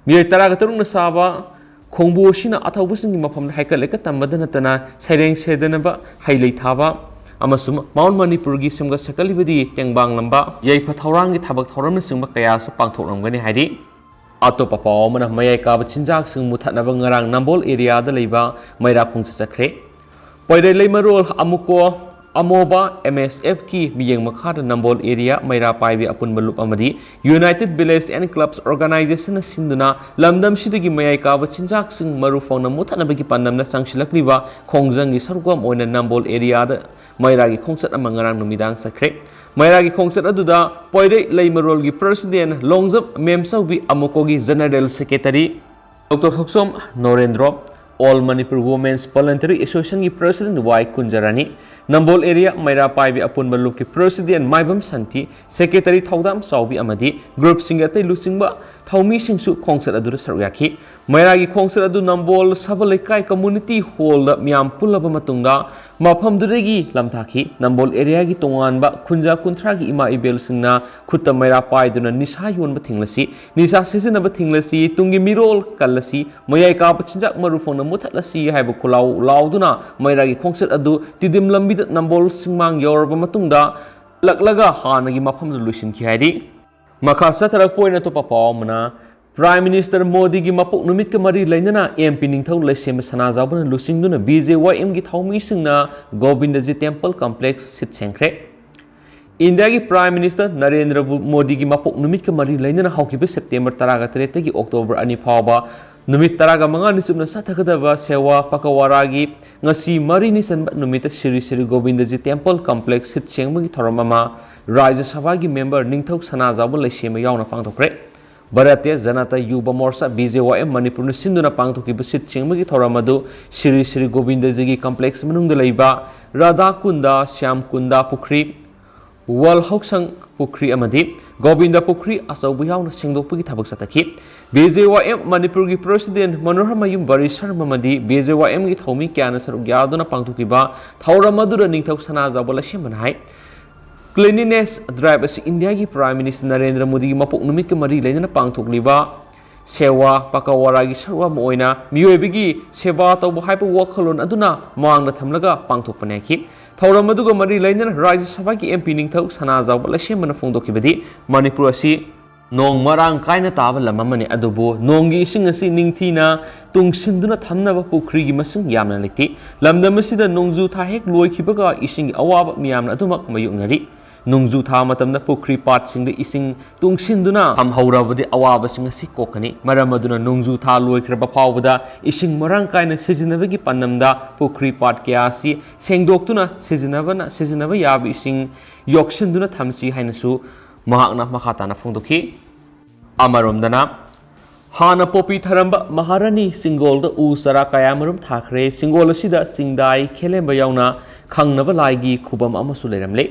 ꯃꯤꯑꯣꯏ ꯇꯔꯥꯒ ꯇꯔꯨꯛꯅ ꯁꯥꯕ ꯈꯣꯡꯕꯨ ꯑꯁꯤꯅ ꯑꯊꯧꯕꯁꯤꯡꯒꯤ ꯃꯐꯝꯗ ꯍꯩꯀꯠ ꯂꯩꯀꯠ ꯇꯝꯕꯗ ꯅꯠꯇꯅ ꯁꯩꯔꯦꯡ ꯁꯩꯗꯅꯕ ꯍꯩ ꯂꯩ ꯊꯥꯕ ꯑꯃꯁꯨꯡ ꯃꯥꯎꯟ ꯃꯅꯤꯄꯨꯔꯒꯤ ꯁꯦꯝꯒꯠ ꯁꯥꯒꯠꯂꯤꯕꯗꯤ ꯇꯦꯡꯕꯥꯡꯂꯝꯕ, ꯌꯥꯏꯐ ꯊꯧꯔꯥꯡꯒꯤ ꯊꯕꯛ ꯊꯧꯔꯝꯅꯆꯤꯡꯕ ꯀꯌꯥꯁꯨ ꯄꯥꯡꯊꯣꯛꯂꯝꯒꯅꯤ ꯍꯥꯏꯔꯤ꯫ ꯑꯇꯣꯞꯄ ꯄꯥꯎ ꯑꯃꯅ ꯃꯌꯥꯏ ꯀꯥꯕ ꯆꯤꯟꯖꯥꯛꯁꯤꯡ ꯃꯨꯊꯠꯅꯕ ꯉꯔꯥꯡ ꯅꯝꯕꯣꯜ ꯑꯦꯔꯤꯌꯥꯗ ꯂꯩꯕ ꯃꯩꯔꯥ ꯈꯣꯡꯆꯠ ꯆꯠꯈ꯭ꯔꯦ꯫ ꯄꯣꯏꯔꯩ ꯂꯩꯃꯔꯣꯜ ꯑꯃꯨꯀꯣ ꯑꯃꯣꯕ ꯑꯦꯝ ꯑꯦꯁ ꯑꯦꯐꯀꯤ ꯃꯤꯠꯌꯦꯡ ꯃꯈꯥꯗ ꯅꯝꯕꯣꯜ ꯑꯦꯔꯤꯌꯥ ꯃꯩꯔꯥ ꯄꯥꯏꯕꯤ ꯑꯄꯨꯟꯕ ꯂꯨꯞ ꯑꯃꯗꯤ ꯌꯨꯅꯥꯏꯇꯦꯗ ꯚꯤꯂꯦꯖ ꯑꯦꯟ ꯀ꯭ꯂꯕꯁ ꯑꯣꯔꯒꯅꯥꯏꯖꯦꯁꯟꯅ ꯁꯤꯟꯗꯨꯅ ꯂꯝꯗꯝꯁꯤꯗꯒꯤ ꯃꯌꯥꯏ ꯀꯥꯕ ꯆꯤꯟꯖꯥꯛꯁꯤꯡ ꯃꯔꯨ ꯐꯪꯅ ꯃꯨꯊꯠꯅꯕꯒꯤ ꯄꯥꯟꯗꯝꯅ ꯆꯪꯁꯤꯜꯂꯛꯂꯤꯕ ꯈꯣꯡꯖꯪꯒꯤ ꯁꯔꯨꯛ ꯑꯃ ꯑꯣꯏꯅ ꯅꯝꯕꯣꯜ ꯑꯦꯔꯤꯌꯥꯗ ꯃꯩꯔꯥꯒꯤ ꯈꯣꯡꯆꯠ ꯑꯃ ꯉꯔꯥꯡ ꯅꯨꯃꯤꯗꯥꯡ ꯆꯠꯈ꯭ꯔꯦ꯫ ꯃꯩꯔꯥꯒꯤ ꯈꯣꯡꯆꯠ ꯑꯗꯨꯗ ꯄꯣꯏꯔꯩ ꯂꯩꯃꯔꯣꯜꯒꯤ president Longjam ꯃꯦꯝꯆꯧꯕꯤ ꯑꯃꯨꯀꯣꯒꯤ general secretary doctor ꯊꯣꯛꯆꯣꯝ ꯅꯣꯔꯦꯟꯗ꯭ꯔꯣ, ꯑꯣꯜ ꯃꯅꯤꯄꯨꯔ ꯋꯨꯃꯦꯟꯁ ꯚꯣꯂꯟꯇꯔꯤ ꯑꯦꯁꯣꯁꯤꯌꯦꯁꯟꯒꯤ ꯄ꯭ꯔꯁꯤꯗꯦꯟ ꯋꯥꯏ ꯀꯨꯟꯖꯔꯥꯅꯤ, ꯅꯝꯕꯣꯜ ꯑꯦꯔꯤꯌꯥ ꯃꯩꯔꯥ ꯄꯥꯏꯕꯤ ꯑꯄꯨꯟꯕ ꯂꯨꯞꯀꯤ ꯄ꯭ꯔꯦꯁꯤꯗꯦꯟ ꯃꯥꯏꯕꯝ ꯁꯥꯟꯇꯤ, ꯁꯦꯀ꯭ꯔꯦꯇꯔꯤ ꯊꯧꯗꯥꯝ ꯆꯥꯎꯕꯤ ꯑꯃꯗꯤ ꯒ꯭ꯔꯨꯞꯁꯤꯡꯒꯤ ꯑꯇꯩ ꯂꯨꯆꯤꯡꯕ ꯊꯧꯃꯤꯁꯤꯡꯁꯨ ꯈꯣꯡꯆꯠ ꯑꯗꯨꯗ ꯁꯔꯨꯛ ꯌꯥꯈꯤ꯫ ꯃꯩꯔꯥꯒꯤ ꯈꯣꯡꯆꯠ ꯑꯗꯨ ꯅꯝꯕꯣꯜ ꯁꯕ ꯂꯩꯀꯥꯏ ꯀꯝꯃꯨꯅꯤꯇꯤ ꯍꯣꯜꯗ ꯃꯤꯌꯥꯝ ꯄꯨꯜꯂꯕ ꯃꯇꯨꯡꯗ ꯃꯐꯝꯗꯨꯗꯒꯤ ꯂꯝꯊꯥꯈꯤ꯫ ꯅꯝꯕꯣꯜ ꯑꯦꯔꯤꯌꯥꯒꯤ ꯇꯣꯉꯥꯟꯕ ꯈꯨꯟꯖꯥ ꯀꯨꯟꯊ꯭ꯔꯥꯒꯤ ꯏꯃꯥ ꯏꯕꯦꯜꯁꯤꯡꯅ ꯈꯨꯠꯇ ꯃꯩꯔꯥ ꯄꯥꯏꯗꯨꯅ ꯅꯤꯁꯥ ꯌꯣꯟꯕ ꯊꯤꯡꯂꯁꯤ, ꯅꯤꯁꯥ ꯁꯤꯖꯤꯟꯅꯕ ꯊꯤꯡꯂꯁꯤ, ꯇꯨꯡꯒꯤ ꯃꯤꯔꯣꯜ ꯀꯜꯂꯁꯤ, ꯃꯌꯥꯏ ꯀꯥꯕ ꯆꯤꯟꯖꯥꯛ ꯃꯔꯨ ꯐꯪꯅ ꯃꯨꯊꯠꯂꯁꯤ ꯍꯥꯏꯕ ꯈꯨꯜꯂꯥꯎ ꯂꯥꯎꯗꯨꯅ ꯃꯩꯔꯥꯒꯤ ꯈꯣꯡꯆꯠ ꯑꯗꯨ ꯇꯤꯗꯤꯝ ꯂꯝꯕꯤꯗ ꯅꯝꯕꯣꯜ ꯁꯤꯡꯃꯥꯡ ꯌꯧꯔꯕ ꯃꯇꯨꯡꯗ ꯍꯜꯂꯛꯂꯒ ꯍꯥꯟꯅꯒꯤ ꯃꯐꯝꯗ ꯂꯣꯏꯁꯤꯟꯈꯤ ꯍꯥꯏꯔꯤ꯫ ꯃꯈꯥ ꯆꯠꯊꯔꯛꯄ ꯑꯣꯏꯅ ꯑꯇꯣꯞꯄ ꯄꯥꯎ ꯑꯃꯅ, ꯄ꯭ꯔꯥꯏꯝ ꯃꯤꯅꯤꯁꯇꯔ ꯃꯣꯗꯤꯒꯤ ꯃꯄꯣꯛ ꯅꯨꯃꯤꯠꯀ ꯃꯔꯤ ꯂꯩꯅꯅ ꯑꯦꯝ ꯄꯤ ꯅꯤꯡꯊꯧ ꯂꯩꯁꯦꯝꯕ ꯁꯅꯥꯖꯥꯎꯕꯅ ꯂꯨꯆꯤꯡꯗꯨꯅ ꯕꯤ ꯖꯦ ꯋꯥꯏ ꯑꯦꯝꯒꯤ ꯊꯧꯃꯤꯁꯤꯡꯅ ꯒꯣꯕꯤꯟꯗꯖꯤ ꯇꯦꯝꯄꯜ ꯀꯝꯄ꯭ꯂꯦꯛꯁ ꯁꯤꯠ ꯁꯦꯡꯈ꯭ꯔꯦ꯫ ꯏꯟꯗꯤꯌꯥꯒꯤ ꯄ꯭ꯔꯥꯏꯝ ꯃꯤꯅꯤꯁꯇꯔ ꯅꯔꯦꯟꯗ꯭ꯔ ꯃꯣꯗꯤꯒꯤ ꯃꯄꯣꯛ ꯅꯨꯃꯤꯠꯀ ꯃꯔꯤ ꯂꯩꯅꯅ ꯍꯧꯈꯤꯕ ꯁꯦꯞꯇꯦꯝꯕꯔ ꯇꯔꯥꯒ ꯇꯔꯦꯠꯇꯒꯤ ꯑꯣꯛꯇꯣꯕꯔ ꯑꯅꯤ ꯐꯥꯎꯕ ꯅꯨꯃꯤꯠ ꯇꯔꯥꯒ ꯃꯉꯥꯅꯤ ꯆꯨꯞꯅ ꯆꯠꯊꯒꯗꯕ ꯁꯦꯋꯥ ꯄꯀꯋꯥꯔꯥꯒꯤ ꯉꯁꯤ ꯃꯔꯤꯅꯤ ꯆꯟꯕ ꯅꯨꯃꯤꯠꯇ ꯁ꯭ꯔꯤ ꯁ꯭ꯔꯤ ꯒꯣꯕꯤꯟꯗꯖꯤ ꯇꯦꯝꯄꯜ ꯀꯝꯄ꯭ꯂꯦꯛꯁ ꯁꯤꯠ ꯁꯦꯡꯕꯒꯤ ꯊꯧꯔꯝ ꯑꯃ ꯔꯥꯖ꯭ꯌ ꯁꯚꯥꯒꯤ ꯃꯦꯝꯕꯔ ꯅꯤꯡꯊꯧ ꯁꯅꯥꯖꯥꯎꯕ ꯂꯩꯁꯦꯝꯕ ꯌꯥꯎꯅ ꯄꯥꯡꯊꯣꯛꯈ꯭ꯔꯦ꯫ ꯚꯥꯔꯇꯤꯌ ꯖꯅꯇꯥ ꯌꯨꯕ ꯃꯣꯔꯆꯥ, ꯕꯤ ꯖꯦ ꯋꯥꯏ ꯑꯦꯝ, ꯃꯅꯤꯄꯨꯔꯅ ꯁꯤꯟꯗꯨꯅ ꯄꯥꯡꯊꯣꯛꯈꯤꯕ ꯁꯤꯠ ꯁꯦꯡꯕꯒꯤ ꯊꯧꯔꯝ ꯑꯗꯨ ꯁ꯭ꯔꯤ ꯁ꯭ꯔꯤ ꯒꯣꯕꯤꯟꯗꯖꯤꯒꯤ ꯀꯝꯄ꯭ꯂꯦꯛꯁ ꯃꯅꯨꯡꯗ ꯂꯩꯕ ꯔꯥꯙꯥ ꯀꯨꯟꯗ, ꯁ꯭ꯌꯥꯝ ꯀꯨꯟꯗ ꯄꯨꯈ꯭ꯔꯤ, ꯋꯥꯜꯍꯧꯁꯪ ꯄꯨꯈ꯭ꯔꯤ ꯑꯃꯗꯤ ꯒꯣꯕꯤꯟꯗ ꯄꯨꯈ꯭ꯔꯤ ꯑꯆꯧꯕ ꯌꯥꯎꯅ ꯁꯦꯡꯗꯣꯛꯄꯒꯤ ꯊꯕꯛ ꯆꯠꯊꯈꯤ꯫ ꯕꯤ ꯖꯦ ꯋꯥꯏ ꯑꯦꯝ ꯃꯅꯤꯄꯨꯔꯒꯤ ꯄ꯭ꯔꯦꯁꯤꯗꯦꯟ ꯃꯅꯣꯍꯔꯃꯌꯨꯝ ꯕꯔꯤꯁꯔꯝ ꯑꯃꯗꯤ ꯕꯤ ꯖꯦ ꯋꯥꯏ ꯑꯦꯝꯒꯤ ꯊꯧꯃꯤ ꯀꯌꯥꯅ ꯁꯔꯨꯛ ꯌꯥꯗꯨꯅ ꯄꯥꯡꯊꯣꯛꯈꯤꯕ ꯊꯧꯔꯝ ꯑꯗꯨꯗ ꯅꯤꯡꯊꯧ ꯁꯅꯥꯖꯥꯎꯕ ꯂꯩꯁꯦꯝꯕꯅ ꯍꯥꯏ, ꯀ꯭ꯂꯤꯟꯂꯤꯅꯦꯁ ꯗ꯭ꯔꯥꯏꯚ ꯑꯁꯤ ꯏꯟꯗꯤꯌꯥꯒꯤ ꯄ꯭ꯔꯥꯏꯝ ꯃꯤꯅꯤꯁꯇꯔ ꯅꯔꯦꯟꯗ꯭ꯔ ꯃꯣꯗꯤꯒꯤ ꯃꯄꯣꯛ ꯅꯨꯃꯤꯠꯀ ꯃꯔꯤ ꯂꯩꯅꯅ ꯄꯥꯡꯊꯣꯛꯂꯤꯕ ꯁꯦꯋꯥ ꯄꯀꯋꯥꯔꯥꯒꯤ ꯁꯔꯨꯛ ꯑꯃ ꯑꯣꯏꯅ ꯃꯤꯑꯣꯏꯕꯒꯤ ꯁꯦꯕꯥ ꯇꯧꯕ ꯍꯥꯏꯕ ꯋꯥꯈꯜꯂꯣꯟ ꯑꯗꯨꯅ ꯃꯥꯡꯗ ꯊꯝꯂꯒ ꯄꯥꯡꯊꯣꯛꯄꯅꯤ ꯍꯥꯏꯈꯤ꯫ ꯊꯧꯔꯝ ꯑꯗꯨꯒ ꯃꯔꯤ ꯂꯩꯅꯅ ꯔꯥꯖ꯭ꯌ ꯁꯚꯥꯒꯤ ꯑꯦꯝ ꯄꯤ ꯅꯤꯡꯊꯧ ꯁꯅꯥꯖꯥꯎꯕ ꯂꯩꯁꯦꯝꯕꯅ ꯐꯣꯡꯗꯣꯛꯈꯤꯕꯗꯤ ꯃꯅꯤꯄꯨꯔ ꯑꯁꯤ ꯅꯣꯡ ꯃꯔꯥꯡ ꯀꯥꯏꯅ ꯇꯥꯕ ꯂꯝ ꯑꯃꯅꯤ, ꯑꯗꯨꯕꯨ ꯅꯣꯡꯒꯤ ꯏꯁꯤꯡ ꯑꯁꯤ ꯅꯤꯡꯊꯤꯅ ꯇꯨꯡꯁꯤꯟꯗꯨꯅ ꯊꯝꯅꯕ ꯄꯨꯈ꯭ꯔꯤꯒꯤ ꯃꯁꯤꯡ ꯌꯥꯝꯅ ꯂꯩꯇꯦ꯫ ꯂꯝꯗꯝ ꯑꯁꯤꯗ ꯅꯣꯡꯖꯨ ꯊꯥ ꯍꯦꯛ ꯂꯣꯏꯈꯤꯕꯒ ꯏꯁꯤꯡꯒꯤ ꯑꯋꯥꯕ ꯃꯤꯌꯥꯝꯅ ꯑꯗꯨꯃꯛ ꯃꯥꯌꯣꯛꯅꯔꯤ꯫ ꯅꯣꯡꯖꯨ ꯊꯥ ꯃꯇꯝꯗ ꯄꯨꯈ꯭ꯔꯤ ꯄꯥꯠꯁꯤꯡꯗ ꯏꯁꯤꯡ ꯇꯨꯡꯁꯤꯟꯗꯨꯅ ꯊꯝꯍꯧꯔꯕꯗꯤ ꯑꯋꯥꯕꯁꯤꯡ ꯑꯁꯤ ꯀꯣꯛꯀꯅꯤ꯫ ꯃꯔꯝ ꯑꯗꯨꯅ ꯅꯣꯡꯖꯨ ꯊꯥ ꯂꯣꯏꯈ꯭ꯔꯕ ꯐꯥꯎꯕꯗ ꯏꯁꯤꯡ ꯃꯔꯥꯡ ꯀꯥꯏꯅ ꯁꯤꯖꯤꯟꯅꯕꯒꯤ ꯄꯥꯟꯗꯝꯗ ꯄꯨꯈ꯭ꯔꯤ ꯄꯥꯠ ꯀꯌꯥ ꯑꯁꯤ ꯁꯦꯡꯗꯣꯛꯇꯨꯅ ꯁꯤꯖꯤꯟꯅꯕꯅ, ꯁꯤꯖꯤꯟꯅꯕ ꯌꯥꯕ ꯏꯁꯤꯡ ꯌꯣꯛꯁꯤꯟꯗꯨꯅ ꯊꯝꯁꯤ ꯍꯥꯏꯅꯁꯨ ꯃꯍꯥꯛꯅ ꯃꯈꯥ ꯇꯥꯅ ꯐꯣꯡꯗꯣꯛꯈꯤ꯫ ꯑꯃꯔꯣꯝꯗꯅ, ꯍꯥꯟꯅ ꯄꯣꯄꯤ ꯊꯥꯔꯝꯕ ꯃꯍꯥꯔꯥꯅꯤ ꯆꯤꯡꯗꯣꯜꯗ ꯎ ꯆꯥꯔꯥ ꯀꯌꯥꯃꯔꯨꯝ ꯊꯥꯈ꯭ꯔꯦ꯫ ꯆꯤꯡꯗꯣꯜ ꯑꯁꯤꯗ ꯆꯤꯡꯗꯥꯏ ꯈꯦꯂꯦꯝꯕ ꯌꯥꯎꯅ ꯈꯪꯅꯕ ꯂꯥꯏꯒꯤ ꯈꯨꯕꯝ ꯑꯃꯁꯨ ꯂꯩꯔꯝꯂꯦ꯫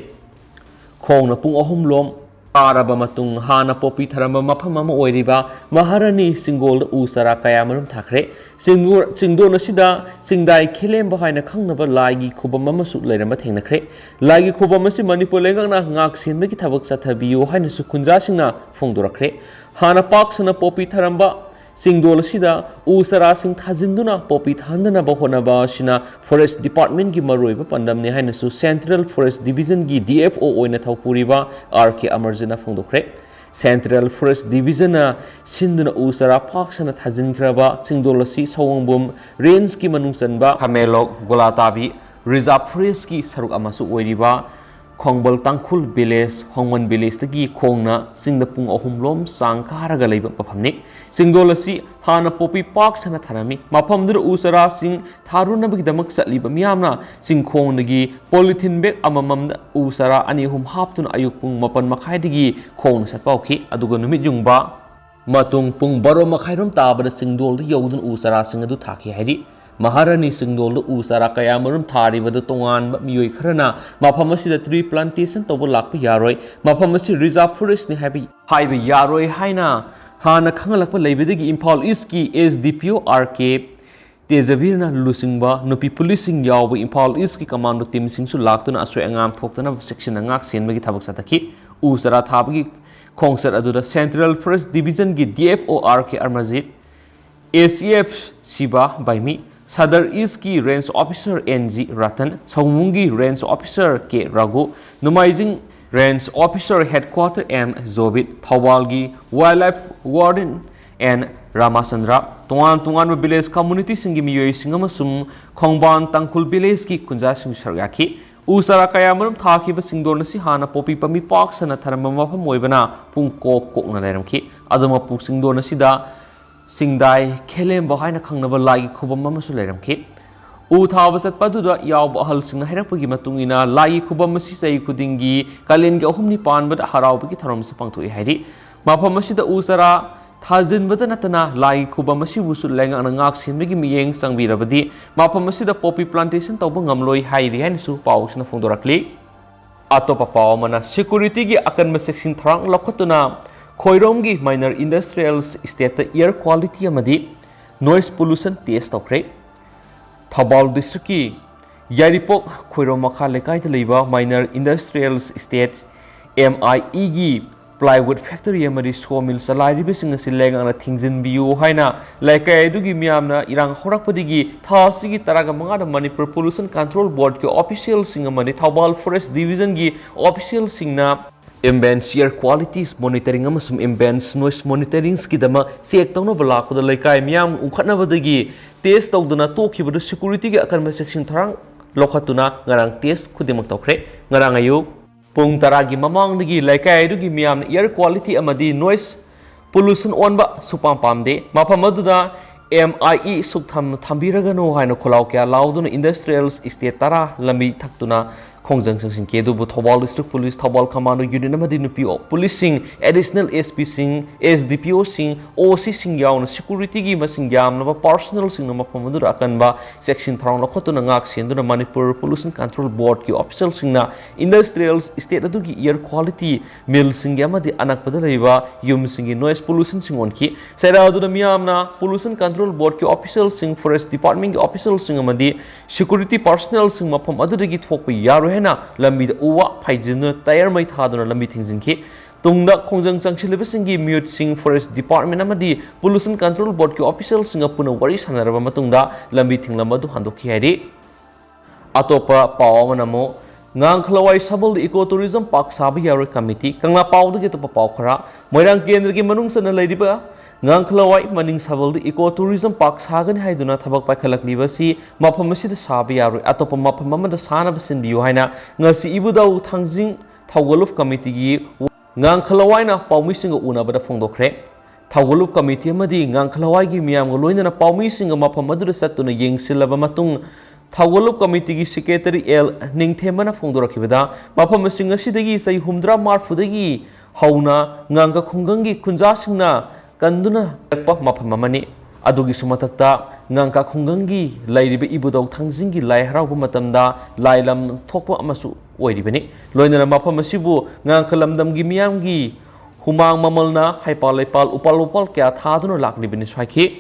ꯈꯣꯡꯅ ꯄꯨꯡ ꯑꯍꯨꯝ ꯂꯣꯝ ꯀꯥꯔꯕ ꯃꯇꯨꯡ ꯍꯥꯟꯅ ꯄꯣꯄꯤ ꯊꯥꯔꯝꯕ ꯃꯐꯝ ꯑꯃ ꯑꯣꯏꯔꯤꯕ ꯃꯍꯥꯔꯥꯅꯤ ꯆꯤꯡꯗꯣꯜꯗ ꯎ ꯆꯥꯔꯥ ꯀꯌꯥꯃꯔꯨꯝ ꯊꯥꯈ꯭ꯔꯦ꯫ ꯆꯤꯡꯗꯣ-, ꯆꯤꯡꯗꯣꯜ ꯑꯁꯤꯗ ꯆꯤꯡꯗꯥꯏ ꯈꯦꯂꯦꯝꯕ ꯍꯥꯏꯅ ꯈꯪꯅꯕ ꯂꯥꯏꯒꯤ ꯈꯨꯕꯝ ꯑꯃꯁꯨ ꯂꯩꯔꯝꯕ ꯊꯦꯡꯅꯈ꯭ꯔꯦ꯫ ꯂꯥꯏꯒꯤ ꯈꯨꯕꯝ ꯑꯁꯤ ꯃꯅꯤꯄꯨꯔ ꯂꯩꯉꯥꯛꯅ ꯉꯥꯛ ꯁꯦꯟꯕꯒꯤ ꯊꯕꯛ ꯆꯠꯊꯕꯤꯌꯨ ꯍꯥꯏꯅꯁꯨ ꯈꯨꯟꯖꯥꯁꯤꯡꯅ ꯐꯣꯡꯗꯣꯔꯛꯈ꯭ꯔꯦ꯫ ꯍꯥꯟꯅ ꯄꯥꯛ ꯁꯟꯅ ꯄꯣꯄꯤ ꯊꯥꯔꯝꯕ ꯆꯤꯡꯗꯣꯜ ꯑꯁꯤꯗ ꯎ ꯆꯥꯔꯥꯁꯤꯡ ꯊꯥꯖꯤꯟꯗꯨꯅ ꯄꯣꯄꯤ ꯊꯥꯍꯟꯗꯅꯕ ꯍꯣꯠꯅꯕ ꯑꯁꯤꯅ ꯐꯣꯔꯦꯁ ꯗꯤꯄꯥꯔꯠꯃꯦꯟꯒꯤ ꯃꯔꯨꯑꯣꯏꯕ ꯄꯥꯟꯗꯝꯅꯤ ꯍꯥꯏꯅꯁꯨ ꯁꯦꯟꯇ꯭ꯔꯦꯜ ꯐꯣꯔꯦꯁ ꯗꯤꯕꯤꯖꯟꯒꯤ ꯗꯤ ꯑꯦꯐ ꯑꯣ ꯑꯣꯏꯅ ꯊꯧꯄꯨꯔꯤꯕ ꯑꯥꯔ ꯀꯦ ꯑꯃꯔꯖꯤꯠꯅ ꯐꯣꯡꯗꯣꯛꯈ꯭ꯔꯦ꯫ ꯁꯦꯟꯇ꯭ꯔꯦꯜ ꯐꯣꯔꯦꯁ ꯗꯤꯕꯤꯖꯟꯅ ꯁꯤꯟꯗꯨꯅ ꯎ ꯆꯥꯔꯥ ꯄꯥꯛ ꯁꯟꯅ ꯊꯥꯖꯤꯟꯈ꯭ꯔꯕ ꯆꯤꯡꯗꯣꯜ ꯑꯁꯤ ꯁꯋꯣꯡꯕꯨꯝ ꯔꯦꯟꯖꯀꯤ ꯃꯅꯨꯡ ꯆꯟꯕ ꯈꯥꯃꯦꯟꯂꯣꯛ, ꯒꯣꯂꯥꯇꯥꯕꯤ ꯔꯤꯖꯥꯔꯚ ꯐꯣꯔꯦꯁꯀꯤ ꯁꯔꯨꯛ ꯑꯃꯁꯨ ꯑꯣꯏꯔꯤꯕ ꯈꯣꯡꯕꯜ ꯇꯥꯡꯈꯨꯜ ꯚꯤꯂꯦꯖ, ꯍꯣꯡꯃꯟ ꯚꯤꯂꯦꯖꯇꯒꯤ ꯈꯣꯡꯅ ꯆꯤꯡꯗ ꯄꯨꯡ ꯑꯍꯨꯝ ꯂꯣꯝ ꯆꯥꯡ ꯀꯥꯔꯒ ꯂꯩꯕ ꯃꯐꯝꯅꯤ꯫ ꯆꯤꯡꯗꯣꯜ ꯑꯁꯤ ꯍꯥꯟꯅ ꯄꯣꯄꯤ ꯄꯥꯛ ꯁꯟꯅ ꯊꯥꯔꯝꯃꯤ꯫ ꯃꯐꯝꯗꯨꯗ ꯎ ꯆꯥꯔꯥꯁꯤꯡ ꯊꯥꯔꯨꯅꯕꯒꯤꯗꯃꯛ ꯆꯠꯂꯤꯕ ꯃꯤꯌꯥꯝꯅ ꯆꯤꯡꯈꯣꯡꯗꯒꯤ ꯄꯣꯂꯤꯊꯤꯟ ꯕꯦꯒ ꯑꯃꯃꯝꯗ ꯎ ꯆꯥꯔꯥ ꯑꯅꯤ ꯑꯍꯨꯝ ꯍꯥꯞꯇꯨꯅ ꯑꯌꯨꯛ ꯄꯨꯡ ꯃꯥꯄꯟ ꯃꯈꯥꯏꯗꯒꯤ ꯈꯣꯡꯅ ꯆꯠꯄ ꯍꯧꯈꯤ꯫ ꯑꯗꯨꯒ ꯅꯨꯃꯤꯠ ꯌꯨꯡꯕ ꯃꯇꯨꯡ ꯄꯨꯡ ꯕꯥꯔꯣ ꯃꯈꯥꯏꯔꯣꯝ ꯇꯥꯕꯗ ꯆꯤꯡꯗꯣꯜꯗ ꯌꯧꯗꯨꯅ ꯎ ꯆꯥꯔꯥꯁꯤꯡ ꯑꯗꯨ ꯊꯥꯈꯤ ꯍꯥꯏꯔꯤ꯫ ꯃꯍꯥꯔꯥꯅꯤ ꯆꯤꯡꯗꯣꯜꯗ ꯎ ꯆꯥꯔꯥ ꯀꯌꯥ ꯃꯔꯨꯝ ꯊꯥꯔꯤꯕꯗꯨ ꯇꯣꯉꯥꯟꯕ ꯃꯤꯑꯣꯏ ꯈꯔꯅ ꯃꯐꯝ ꯑꯁꯤꯗ ꯇ꯭ꯔꯤ ꯄ꯭ꯂꯥꯟꯇꯦꯁꯟ ꯇꯧꯕ ꯂꯥꯛꯄ ꯌꯥꯔꯣꯏ, ꯃꯐꯝ ꯑꯁꯤ ꯔꯤꯖꯥꯔꯚ ꯐꯣꯔꯦꯁ꯭ꯠꯅꯤ ꯍꯥꯏꯕ, ꯍꯥꯏꯕ ꯌꯥꯔꯣꯏ ꯍꯥꯏꯅ ꯍꯥꯟꯅ ꯈꯪꯍꯜꯂꯛꯄ ꯂꯩꯕꯗꯒꯤ ꯏꯝꯐꯥꯜ ꯏꯁ꯭ꯠꯀꯤ ꯑꯦꯁ ꯗꯤ ꯄꯤ ꯑꯣ ꯑꯥꯔ ꯀꯦ ꯇꯦꯖꯕꯤꯔꯅ ꯂꯨꯆꯤꯡꯕ ꯅꯨꯄꯤ ꯄꯨꯂꯤꯁꯁꯤꯡ ꯌꯥꯎꯕ ꯏꯝꯐꯥꯜ ꯏꯁ꯭ꯠꯀꯤ ꯀꯃꯥꯟꯗꯣ ꯇꯤꯝꯁꯤꯡꯁꯨ ꯂꯥꯛꯇꯨꯅ ꯑꯁꯣꯏ ꯑꯉꯥꯝ ꯊꯣꯛꯇꯅꯕ ꯆꯦꯛꯁꯤꯟꯅ ꯉꯥꯛ ꯁꯦꯟꯕꯒꯤ ꯊꯕꯛ ꯆꯠꯊꯈꯤ꯫ ꯎ ꯆꯥꯔꯥ ꯊꯥꯕꯒꯤ ꯈꯣꯡꯆꯠ ꯑꯗꯨꯗ ꯁꯦꯟꯇ꯭ꯔꯦꯜ ꯐꯣꯔꯦꯁ꯭ꯠ ꯗꯤꯕꯤꯖꯟꯒꯤ D F O R K Amarjit, A C F Shiba Baimi, Sadar ꯏꯁ꯭ꯠꯀꯤ range officer N G Ratan, ꯁꯋꯣꯡꯕꯨꯝꯒꯤ range officer K Raghu, Nongmaijing range officer headquarter M Jobit, ꯊꯧꯕꯥꯜꯒꯤ wildlife warden N Ramchandra, ꯇꯣꯉꯥꯟ ꯇꯣꯉꯥꯟꯕ ꯚꯤꯂꯦꯖ ꯀꯝꯃꯨꯅꯤꯇꯤꯁꯤꯡꯒꯤ ꯃꯤꯑꯣꯏꯁꯤꯡ ꯑꯃꯁꯨꯡ ꯈꯣꯡꯕꯥꯟ ꯇꯥꯡꯈꯨꯜ ꯚꯤꯂꯦꯖꯀꯤ ꯈꯨꯟꯖꯥꯁꯤꯡꯁꯨ ꯁꯔꯨꯛ ꯌꯥꯈꯤ꯫ ꯎ ꯆꯥꯔꯥ ꯀꯌꯥ ꯃꯔꯨꯝ ꯊꯥꯈꯤꯕ ꯆꯤꯡꯗꯣꯜ ꯑꯁꯤ ꯍꯥꯟꯅ ꯄꯣꯄꯤ ꯄꯥꯝꯕꯤ ꯄꯥꯛ ꯁꯟꯅ ꯊꯥꯔꯝꯕ ꯃꯐꯝ ꯑꯣꯏꯕꯅ ꯄꯨꯡ ꯀꯣꯛ ꯀꯣꯛꯅ ꯂꯩꯔꯝꯈꯤ꯫ ꯑꯗꯨꯃꯛꯄꯨ ꯆꯤꯡꯗꯣꯜ ꯑꯁꯤꯗ ꯆꯤꯡꯗꯥꯏ ꯈꯦꯂꯦꯝꯕ ꯍꯥꯏꯅ ꯈꯪꯅꯕ ꯂꯥꯏꯒꯤ ꯈꯨꯕꯝ ꯑꯃꯁꯨ ꯂꯩꯔꯝꯈꯤ꯫ ꯎ ꯊꯥꯕ ꯆꯠꯄ ꯑꯗꯨꯗ ꯌꯥꯎꯕ ꯑꯍꯜꯁꯤꯡꯅ ꯍꯥꯏꯔꯛꯄꯒꯤ ꯃꯇꯨꯡ ꯏꯟꯅ ꯂꯥꯏꯒꯤ ꯈꯨꯕꯝ ꯑꯁꯤ ꯆꯍꯤ ꯈꯨꯗꯤꯡꯒꯤ ꯀꯥꯂꯦꯟꯒꯤ ꯑꯍꯨꯝꯅꯤ ꯄꯥꯟꯕꯗ ꯍꯔꯥꯎꯕꯒꯤ ꯊꯧꯔꯝꯁꯨ ꯄꯥꯡꯊꯣꯛꯏ ꯍꯥꯏꯔꯤ꯫ ꯃꯐꯝ ꯑꯁꯤꯗ ꯎ ꯆꯥꯔꯥ ꯊꯥꯖꯤꯟꯕꯗ ꯅꯠꯇꯅ ꯂꯥꯏꯒꯤ ꯈꯨꯕꯝ ꯑꯁꯤꯕꯨꯁꯨ ꯂꯩꯉꯥꯛꯅ ꯉꯥꯛ ꯁꯦꯟꯕꯒꯤ ꯃꯤꯠꯌꯦꯡ ꯆꯪꯕꯤꯔꯕꯗꯤ ꯃꯐꯝ ꯑꯁꯤꯗ poppy plantation ꯇꯧꯕ ꯉꯝꯂꯣꯏ ꯍꯥꯏꯔꯤ ꯍꯥꯏꯅꯁꯨ ꯄꯥꯎꯁꯤꯅ ꯐꯣꯡꯗꯣꯔꯛꯂꯤ꯫ ꯑꯇꯣꯞꯄ ꯄꯥꯎ ꯑꯃꯅ, security ꯒꯤ ꯑꯀꯟꯕ ꯆꯦꯛꯁꯤꯟ ꯊꯧꯔꯥꯡ ꯂꯧꯈꯠꯇꯨꯅ ꯈꯣꯏꯔꯣꯝꯒꯤ minor industrial estate ꯇ air quality ꯑꯃꯗꯤ noise pollution test ꯇꯧꯈ꯭ꯔꯦ꯫ ꯊꯧꯕꯥꯜ district ꯀꯤ ꯌꯥꯏꯔꯤꯄꯣꯛ ꯈꯣꯏꯔꯣꯝ ꯃꯈꯥ ꯂꯩꯀꯥꯏꯗ ꯂꯩꯕ minor industrial estate, M I E ꯒꯤ plywood factory ꯑꯃꯗꯤ sawmill ꯆꯂꯥꯏꯔꯤꯕꯁꯤꯡ ꯑꯁꯤ ꯂꯩꯉꯥꯛꯅ ꯊꯤꯡꯖꯤꯟꯕꯤꯌꯨ ꯍꯥꯏꯅ ꯂꯩꯀꯥꯏ ꯑꯗꯨꯒꯤ ꯃꯤꯌꯥꯝꯅ ꯏꯔꯥꯡ ꯍꯧꯔꯛꯄꯗꯒꯤ ꯊꯥ ꯑꯁꯤꯒꯤ ꯇꯔꯥꯒ ꯃꯉꯥꯗ Manipur Pollution Control Board ꯀꯤ official ꯁꯤꯡ ꯑꯃꯗꯤ ꯊꯧꯕꯥꯜ Forest Division ꯒꯤ official ꯁꯤꯡꯅ ambient air quality monitoring ꯑꯃꯁꯨꯡ ambient noise monitoring ꯒꯤꯗꯃꯛ check ꯇꯧꯅꯕ ꯂꯥꯛꯄꯗ ꯂꯩꯀꯥꯏ ꯃꯤꯌꯥꯝ ꯎꯪꯈꯠꯅꯕꯗꯒꯤ test ꯇꯧꯗꯅ ꯇꯣꯛꯈꯤꯕꯗꯨ security ꯒꯤ ꯑꯀꯟꯕ ꯆꯦꯛꯁꯤꯟ ꯊꯧꯔꯥꯡ ꯂꯧꯈꯠꯇꯨꯅ ꯉꯔꯥꯡ test ꯈꯨꯗꯤꯡꯃꯛ ꯇꯧꯈ꯭ꯔꯦ꯫ ꯉꯔꯥꯡ ꯑꯌꯨꯛ ꯄꯨꯡ ꯇꯔꯥꯒꯤ ꯃꯃꯥꯡꯗꯒꯤ ꯂꯩꯀꯥꯏ ꯑꯗꯨꯒꯤ ꯃꯤꯌꯥꯝꯅ air quality ꯑꯃꯗꯤ noise pollution ꯑꯣꯟꯕ ꯁꯨꯄꯥꯝ ꯄꯥꯝꯗꯦ꯫ ꯃꯐꯝ ꯑꯗꯨꯗ M I E ꯁꯨꯛꯊꯝ ꯊꯝꯕꯤꯔꯒꯅꯨ ꯍꯥꯏꯅ ꯈꯣꯜꯂꯥꯎ ꯀꯌꯥ ꯂꯥꯎꯗꯨꯅ industrial estate ꯇꯔꯥ ꯂꯝꯕꯤ ꯊꯛꯇꯨꯅ ꯈꯣꯡꯖꯪ ꯆꯪꯁꯤꯟꯈꯤ꯫ ꯑꯗꯨꯕꯨ Thoubal district police, Thoubal commando unit ꯑꯃꯗꯤ ꯅꯨꯄꯤ police ꯁꯤꯡ, additional S P ꯁꯤꯡ, S D P O ꯁꯤꯡ, O C ꯁꯤꯡ ꯌꯥꯎꯅ security ꯒꯤ ꯃꯁꯤꯡ ꯌꯥꯝꯂꯕ personnel ꯁꯤꯡꯅ ꯃꯐꯝ ꯑꯗꯨꯗ ꯑꯀꯟꯕ ꯆꯦꯛꯁꯤꯟ ꯊꯧꯔꯥꯡ ꯂꯧꯈꯠꯇꯨꯅ ꯉꯥꯛ ꯁꯦꯟꯗꯨꯅ Manipur Pollution Control Board ꯀꯤ official ꯁꯤꯡꯅ industrial estate ꯑꯗꯨꯒꯤ air quality, mill ꯁꯤꯡꯒꯤ ꯑꯃꯗꯤ ꯑꯅꯛꯄꯗ ꯂꯩꯕ ꯌꯨꯝꯁꯤꯡꯒꯤ noise pollution ꯁꯤꯡ ꯑꯣꯟꯈꯤ꯫ ꯆꯩꯔꯥꯎꯗꯨꯅ ꯃꯤꯌꯥꯝꯅ Pollution Control Board ꯀꯤ official ꯁꯤꯡ, Forest Department ꯀꯤ official ꯁꯤꯡ ꯑꯃꯗꯤ security personnel ꯁꯤꯡ ꯃꯐꯝ ꯑꯗꯨꯗꯒꯤ ꯊꯣꯛꯄ ꯌꯥꯔꯣꯏ ꯍꯥꯏꯅ ꯂꯝꯕꯤꯗ ꯎ ꯋꯥ ꯐꯩꯖꯤꯟꯗꯨꯅ tyre ꯃꯩ ꯊꯥꯗꯨꯅ ꯂꯝꯕꯤ ꯊꯤꯡꯖꯤꯟꯈꯤ꯫ ꯇꯨꯡꯗ ꯈꯣꯡꯖꯪ ꯆꯪꯁꯤꯜꯂꯤꯕꯁꯤꯡꯒꯤ ꯃꯤꯍꯨꯠꯁꯤꯡ Forest Department ꯑꯃꯗꯤ Pollution Control Board ꯀꯤ official ꯁꯤꯡꯒ ꯄꯨꯟꯅ ꯋꯥꯔꯤ ꯁꯥꯟꯅꯔꯕ ꯃꯇꯨꯡꯗ ꯂꯝꯕꯤ ꯊꯤꯡꯂꯝꯕ ꯑꯗꯨ ꯍꯟꯗꯣꯛꯈꯤ ꯍꯥꯏꯔꯤ꯫ ꯑꯇꯣꯞꯄ ꯄꯥꯎ ꯑꯃꯅ ꯑꯃꯨꯛ, ꯉꯥꯡꯈꯂꯋꯥꯏ ꯁꯃꯨꯜꯗ eco tourism park ꯁꯥꯕ ꯌꯥꯔꯣꯏ committee꯫ ꯀꯪꯂꯥ ꯄꯥꯎꯗꯒꯤ ꯑꯇꯣꯞꯄ ꯄꯥꯎ ꯈꯔ, ꯃꯣꯏꯔꯥꯡ ꯀꯦꯟꯗ꯭ꯔꯒꯤ ꯃꯅꯨꯡ ꯆꯟꯅ ꯂꯩꯔꯤꯕ ꯉꯥꯡꯈꯂꯋꯥꯏ ꯃꯅꯤꯡ ꯁꯃꯨꯜꯗ eco tourism park ꯁꯥꯒꯅꯤ ꯍꯥꯏꯗꯨꯅ ꯊꯕꯛ ꯄꯥꯏꯈꯠꯂꯛꯂꯤꯕ ꯑꯁꯤ ꯃꯐꯝ ꯑꯁꯤꯗ ꯁꯥꯕ ꯌꯥꯔꯣꯏ, ꯑꯇꯣꯞꯄ ꯃꯐꯝ ꯑꯃꯗ ꯁꯥꯅꯕ ꯁꯤꯟꯕꯤꯌꯨ ꯍꯥꯏꯅ ꯉꯁꯤ ꯏꯕꯨꯙꯧ ꯊꯥꯡꯖꯤꯡ ꯊꯧꯒꯜꯂꯨꯞ committee ꯒꯤ ꯉꯥꯡꯈꯂꯋꯥꯏꯅ ꯄꯥꯎꯃꯤꯁꯤꯡꯒ ꯎꯅꯕꯗ ꯐꯣꯡꯗꯣꯛꯈ꯭ꯔꯦ꯫ ꯊꯧꯒꯜꯂꯨꯞ committee ꯑꯃꯗꯤ ꯉꯥꯡꯈꯂꯋꯥꯏꯒꯤ ꯃꯤꯌꯥꯝꯒ ꯂꯣꯏꯅꯅ ꯄꯥꯎꯃꯤꯁꯤꯡꯒ ꯃꯐꯝ ꯑꯗꯨꯗ ꯆꯠꯇꯨꯅ ꯌꯦꯡꯁꯤꯜꯂꯕ ꯃꯇꯨꯡ, ꯊꯧꯒꯜꯂꯨꯞ committee ꯒꯤ secretary ꯑꯦꯜ ꯅꯤꯡꯊꯦꯝꯕꯅ ꯐꯣꯡꯗꯣꯔꯛꯈꯤꯕꯗ, ꯃꯐꯝꯁꯤꯡ ꯑꯁꯤꯗꯒꯤ ꯆꯍꯤ ꯍꯨꯝꯗ꯭ꯔꯥ ꯃꯔꯐꯨꯗꯒꯤ ꯍꯧꯅ ꯉꯥꯡꯒ ꯈꯨꯡꯒꯪꯒꯤ ꯈꯨꯟꯖꯥꯁꯤꯡꯅ ꯀꯟꯗꯨꯅ ꯂꯩꯔꯛꯄ ꯃꯐꯝ ꯑꯃꯅꯤ꯫ ꯑꯗꯨꯒꯤꯁꯨ ꯃꯊꯛꯇ ꯉꯥꯡꯀꯥ ꯈꯨꯡꯒꯪꯒꯤ ꯂꯩꯔꯤꯕ ꯏꯕꯨꯙꯧ ꯊꯥꯡꯖꯤꯡꯒꯤ ꯂꯥꯏ ꯍꯔꯥꯎꯕ ꯃꯇꯝꯗ ꯂꯥꯏ ꯂꯝ ꯊꯣꯛꯄ ꯑꯃꯁꯨ ꯑꯣꯏꯔꯤꯕꯅꯤ꯫ ꯂꯣꯏꯅꯅ ꯃꯐꯝ ꯑꯁꯤꯕꯨ ꯉꯥꯡꯀꯥ ꯂꯝꯗꯝꯒꯤ ꯃꯤꯌꯥꯝꯒꯤ ꯍꯨꯃꯥꯡ ꯃꯃꯜꯅ ꯍꯩꯄꯥꯜ ꯂꯩꯄꯥꯜ ꯎꯄꯥꯜ ꯋꯥꯄꯥꯜ ꯀꯌꯥ ꯊꯥꯗꯨꯅ ꯂꯥꯛꯂꯤꯕꯅꯤꯁꯨ ꯍꯥꯏꯈꯤ꯫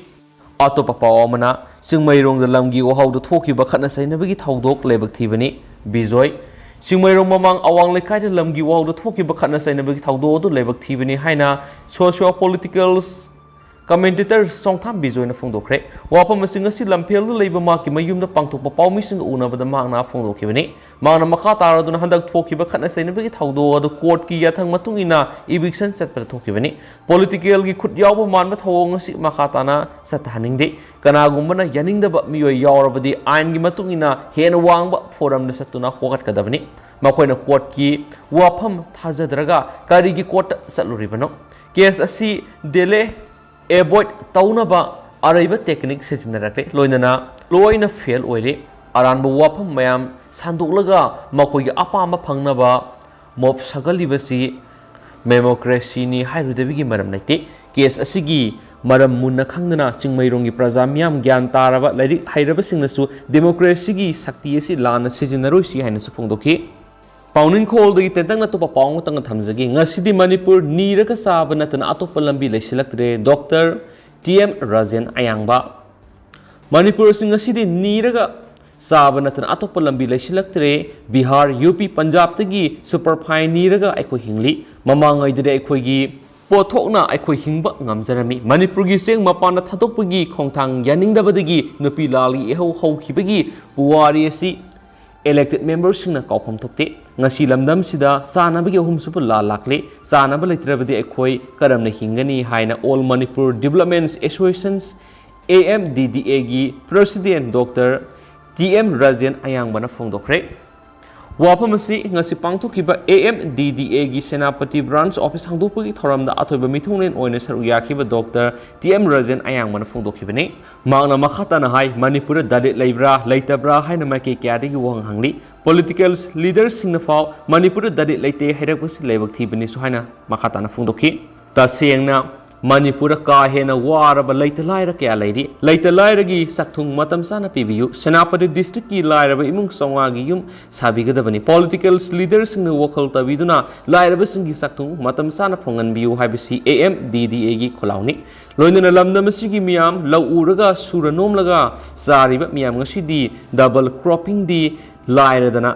ꯑꯇꯣꯞꯄ ꯄꯥꯎ ꯑꯃꯅ, ꯆꯤꯡꯃꯩꯔꯣꯡꯗ ꯂꯝꯒꯤ ꯋꯥꯍꯧꯗ ꯊꯣꯛꯈꯤꯕ ꯈꯠꯅ ꯆꯩꯅꯕꯒꯤ ꯊꯧꯗꯣꯛ ꯂꯥꯏꯕꯛ ꯊꯤꯕꯅꯤ꯫ ꯕꯤꯖꯣꯏ꯫ ꯆꯤꯡꯃꯩꯔꯣꯡ ꯃꯃꯥꯡ ꯑꯋꯥꯡ ꯂꯩꯀꯥꯏꯗ ꯂꯝꯒꯤ ꯋꯥꯍꯧꯗ ꯊꯣꯛꯈꯤꯕ ꯈꯠꯅ ꯆꯩꯅꯕꯒꯤ ꯊꯧꯗꯣꯛ ꯑꯗꯨ ꯂꯥꯏꯕꯛ ꯊꯤꯕꯅꯤ ꯍꯥꯏꯅ socio political commentator ꯆꯣꯡꯊꯥꯝ ꯕꯤꯖꯣꯏꯅ ꯐꯣꯡꯗꯣꯛꯈ꯭ꯔꯦ꯫ ꯋꯥꯐꯝ ꯑꯁꯤ ꯉꯁꯤ ꯂꯝꯐꯦꯜꯗ ꯂꯩꯕ ꯃꯍꯥꯛꯀꯤ ꯃꯌꯨꯝꯗ ꯄꯥꯡꯊꯣꯛꯄ ꯄꯥꯎꯃꯤꯁꯤꯡꯒ ꯎꯅꯕꯗ ꯃꯍꯥꯛꯅ ꯐꯣꯡꯗꯣꯛꯈꯤꯕꯅꯤ꯫ ꯃꯍꯥꯛꯅ ꯃꯈꯥ ꯇꯥꯔꯗꯨꯅ ꯍꯟꯗꯛ ꯊꯣꯛꯈꯤꯕ ꯈꯠꯅ ꯆꯩꯅꯕꯒꯤ ꯊꯧꯗꯣꯛ ꯑꯗꯨ courtꯀꯤ ꯌꯥꯊꯪ ꯃꯇꯨꯡ ꯏꯟꯅ eviction ꯆꯠꯄꯗ ꯊꯣꯛꯈꯤꯕꯅꯤ꯫ Politicalꯒꯤ ꯈꯨꯠ ꯌꯥꯎꯕ ꯃꯥꯟꯕ ꯊꯧꯑꯣꯡ ꯑꯁꯤ ꯃꯈꯥ ꯇꯥꯅ ꯆꯠꯊꯍꯟꯅꯤꯡꯗꯦ꯫ ꯀꯅꯥꯒꯨꯝꯕꯅ ꯌꯥꯅꯤꯡꯗꯕ ꯃꯤꯑꯣꯏ ꯌꯥꯎꯔꯕꯗꯤ ꯑꯥꯏꯟꯒꯤ ꯃꯇꯨꯡ ꯏꯟꯅ ꯍꯦꯟꯅ ꯋꯥꯡꯕ forumꯗ ꯆꯠꯇꯨꯅ ꯍꯣꯒꯠꯀꯗꯕꯅꯤ꯫ ꯃꯈꯣꯏꯅ courtꯀꯤ ꯋꯥꯐꯝ ꯊꯥꯖꯗ꯭ꯔꯒ ꯀꯔꯤꯒꯤ courtꯇ ꯆꯠꯂꯨꯔꯤꯕꯅꯣ? Case ꯑꯁꯤ delay avoid ꯇꯧꯅꯕ ꯑꯔꯩꯕ technique ꯁꯤꯖꯤꯟꯅꯔꯛꯂꯦ, ꯂꯣꯏꯅꯅ ꯂꯣꯏꯅ fail ꯑꯣꯏꯔꯦ꯫ ꯑꯔꯥꯟꯕ ꯋꯥꯐꯝ ꯃꯌꯥꯝ ꯁꯟꯗꯣꯛꯂꯒ ꯃꯈꯣꯏꯒꯤ ꯑꯄꯥꯝꯕ ꯐꯪꯅꯕ mob ꯁꯥꯒꯠꯂꯤꯕꯁꯤ democracyꯅꯤ ꯍꯥꯏꯔꯨꯗꯕꯒꯤ ꯃꯔꯝ ꯂꯩꯇꯦ꯫ Case ꯑꯁꯤꯒꯤ ꯃꯔꯝ ꯃꯨꯟꯅ ꯈꯪꯗꯅ ꯆꯤꯡꯃꯩꯔꯣꯡꯒꯤ ꯄ꯭ꯔꯖꯥ ꯃꯤꯌꯥꯝ ꯒ꯭ꯌꯥꯟ ꯇꯥꯔꯕ ꯂꯥꯏꯔꯤꯛ ꯍꯩꯔꯕꯁꯤꯡꯅꯁꯨ democracyꯒꯤ ꯁꯛꯇꯤ ꯑꯁꯤ ꯂꯥꯟꯅ ꯁꯤꯖꯤꯟꯅꯔꯣꯏꯁꯤ ꯍꯥꯏꯅꯁꯨ ꯐꯣꯡꯗꯣꯛꯈꯤ꯫ ꯄꯥꯎꯅꯤꯡꯈꯣꯜꯗꯒꯤ ꯇꯦꯟꯇꯛꯅ ꯑꯇꯣꯞꯄ ꯄꯥꯎ ꯑꯃꯇꯪꯒ ꯊꯝꯖꯒꯦ꯫ ꯉꯁꯤꯗꯤ ꯃꯅꯤꯄꯨꯔ ꯅꯤꯔꯒ ꯆꯥꯕ ꯅꯠꯇꯅ ꯑꯇꯣꯞꯄ ꯂꯝꯕꯤ ꯂꯩꯁꯤꯜꯂꯛꯇ꯭ꯔꯦ, ꯗꯣꯛꯇꯔ ꯇꯤ ꯑꯦꯝ ꯔꯥꯖꯦꯟ ꯑꯌꯥꯡꯕ꯫ ꯃꯅꯤꯄꯨꯔ ꯑꯁꯤ ꯉꯁꯤꯗꯤ ꯅꯤꯔꯒ ꯆꯥꯕ ꯅꯠꯇꯅ ꯑꯇꯣꯞꯄ ꯂꯝꯕꯤ ꯂꯩꯁꯤꯜꯂꯛꯇ꯭ꯔꯦ꯫ ꯕꯤꯍꯥꯔ, ꯌꯨ ꯄꯤ, ꯄꯟꯖꯥꯕꯇꯒꯤ superfine ꯅꯤꯔꯒ ꯑꯩꯈꯣꯏ ꯍꯤꯡꯂꯤ꯫ ꯃꯃꯥꯡꯉꯩꯗꯗꯤ ꯑꯩꯈꯣꯏꯒꯤ ꯄꯣꯠꯊꯣꯛꯅ ꯑꯩꯈꯣꯏ ꯍꯤꯡꯕ ꯉꯝꯖꯔꯝꯃꯤ꯫ ꯃꯅꯤꯄꯨꯔꯒꯤ ꯆꯦꯡ ꯃꯄꯥꯟꯗ ꯊꯥꯗꯣꯛꯄꯒꯤ ꯈꯣꯡꯊꯥꯡ ꯌꯥꯅꯤꯡꯗꯕꯗꯒꯤ ꯅꯨꯄꯤ ꯂꯥꯜꯒꯤ ꯏꯍꯧ ꯍꯧꯈꯤꯕꯒꯤ ꯄꯨꯋꯥꯔꯤ ꯑꯁꯤ elected memberꯁꯤꯡꯅ ꯀꯥꯎꯐꯝ ꯊꯣꯛꯇꯦ꯫ ꯉꯁꯤ ꯂꯝꯗꯝꯁꯤꯗ ꯆꯥꯅꯕꯒꯤ ꯑꯍꯨꯝꯁꯨꯕ ꯂꯥ ꯂꯥꯛꯂꯦ꯫ ꯆꯥꯅꯕ ꯂꯩꯇ꯭ꯔꯕꯗꯤ ꯑꯩꯈꯣꯏ ꯀꯔꯝꯅ ꯍꯤꯡꯒꯅꯤ ꯍꯥꯏꯅ All Manipur Development Associations, A M D D Aꯒꯤ president doctor T M Rajen ꯑꯌꯥꯡꯕꯅ ꯐꯣꯡꯗꯣꯛꯈ꯭ꯔꯦ꯫ ꯋꯥꯐꯝ ꯑꯁꯤ ꯉꯁꯤ ꯄꯥꯡꯊꯣꯛꯈꯤꯕ A M D D Aꯒꯤ Senapati branch office ꯍꯥꯡꯗꯣꯛꯄꯒꯤ ꯊꯧꯔꯝꯗ ꯑꯊꯣꯏꯕ ꯃꯤꯊꯨꯡꯂꯦꯟ ꯑꯣꯏꯅ ꯁꯔꯨꯛ ꯌꯥꯈꯤꯕ ꯗꯣꯛꯇꯔ ꯇꯤ ꯑꯦꯝ ꯔꯥꯖꯦꯟ ꯑꯌꯥꯡꯕꯅ ꯐꯣꯡꯗꯣꯛꯈꯤꯕꯅꯤ꯫ ꯃꯍꯥꯛꯅ ꯃꯈꯥ ꯇꯥꯅ ꯍꯥꯏ, ꯃꯅꯤꯄꯨꯔꯗ ꯗꯂꯤꯠ ꯂꯩꯕ꯭ꯔꯥ ꯂꯩꯇꯕ꯭ꯔꯥ ꯍꯥꯏꯅ ꯃꯥꯏꯀꯩ ꯀꯌꯥꯗꯒꯤ ꯋꯥꯍꯪ ꯍꯪꯂꯤ꯫ Political leaderꯁꯤꯡꯅ ꯐꯥꯎ ꯃꯅꯤꯄꯨꯔꯗ ꯗꯂꯤꯠ ꯂꯩꯇꯦ ꯍꯥꯏꯔꯛꯄꯁꯤ ꯂꯥꯏꯕꯛ ꯊꯤꯕꯅꯤꯁꯨ ꯍꯥꯏꯅ ꯃꯈꯥ ꯇꯥꯅ ꯐꯣꯡꯗꯣꯛꯈꯤ꯫ ꯇꯁꯦꯡꯅ ꯃꯅꯤꯄꯨꯔꯗ ꯀꯥ ꯍꯦꯟꯅ ꯋꯥꯔꯕ ꯂꯩꯇ ꯂꯥꯏꯔ ꯀꯌꯥ ꯂꯩꯔꯤ꯫ ꯂꯩꯇ ꯂꯥꯏꯔꯒꯤ ꯆꯥꯛꯊꯨꯡ ꯃꯇꯝ ꯆꯥꯅ ꯄꯤꯕꯤꯌꯨ꯫ ꯁꯦꯅꯥꯄꯇꯤ ꯗꯤꯁꯇ꯭ꯔꯤꯛꯀꯤ ꯂꯥꯏꯔꯕ ꯏꯃꯨꯡ ꯆꯥꯝꯃꯉꯥꯒꯤ ꯌꯨꯝ ꯁꯥꯕꯤꯒꯗꯕꯅꯤ꯫ ꯄꯣꯂꯤꯇꯤꯀꯦꯜ ꯂꯤꯗꯔꯁꯤꯡꯅ ꯋꯥꯈꯜ ꯇꯥꯕꯤꯗꯨꯅ ꯂꯥꯏꯔꯕꯁꯤꯡꯒꯤ ꯆꯥꯛꯊꯨꯡ ꯃꯇꯝ ꯆꯥꯅ ꯐꯪꯍꯟꯕꯤꯌꯨ ꯍꯥꯏꯕꯁꯤ ꯑꯦ ꯑꯦꯝ ꯗꯤ ꯗꯤ ꯑꯦꯒꯤ ꯈꯣꯜꯂꯥꯎꯅꯤ꯫ ꯂꯣꯏꯅꯅ ꯂꯝꯗꯝ ꯑꯁꯤꯒꯤ ꯃꯤꯌꯥꯝ ꯂꯧ ꯎꯔꯒ ꯁꯨꯔ ꯅꯣꯝꯂꯒ ꯆꯥꯔꯤꯕ ꯃꯤꯌꯥꯝ ꯉꯁꯤꯗꯤ ꯗꯕꯜ ꯀ꯭ꯔꯣꯞꯄꯤꯡꯗꯤ ꯂꯥꯏꯔꯗꯅ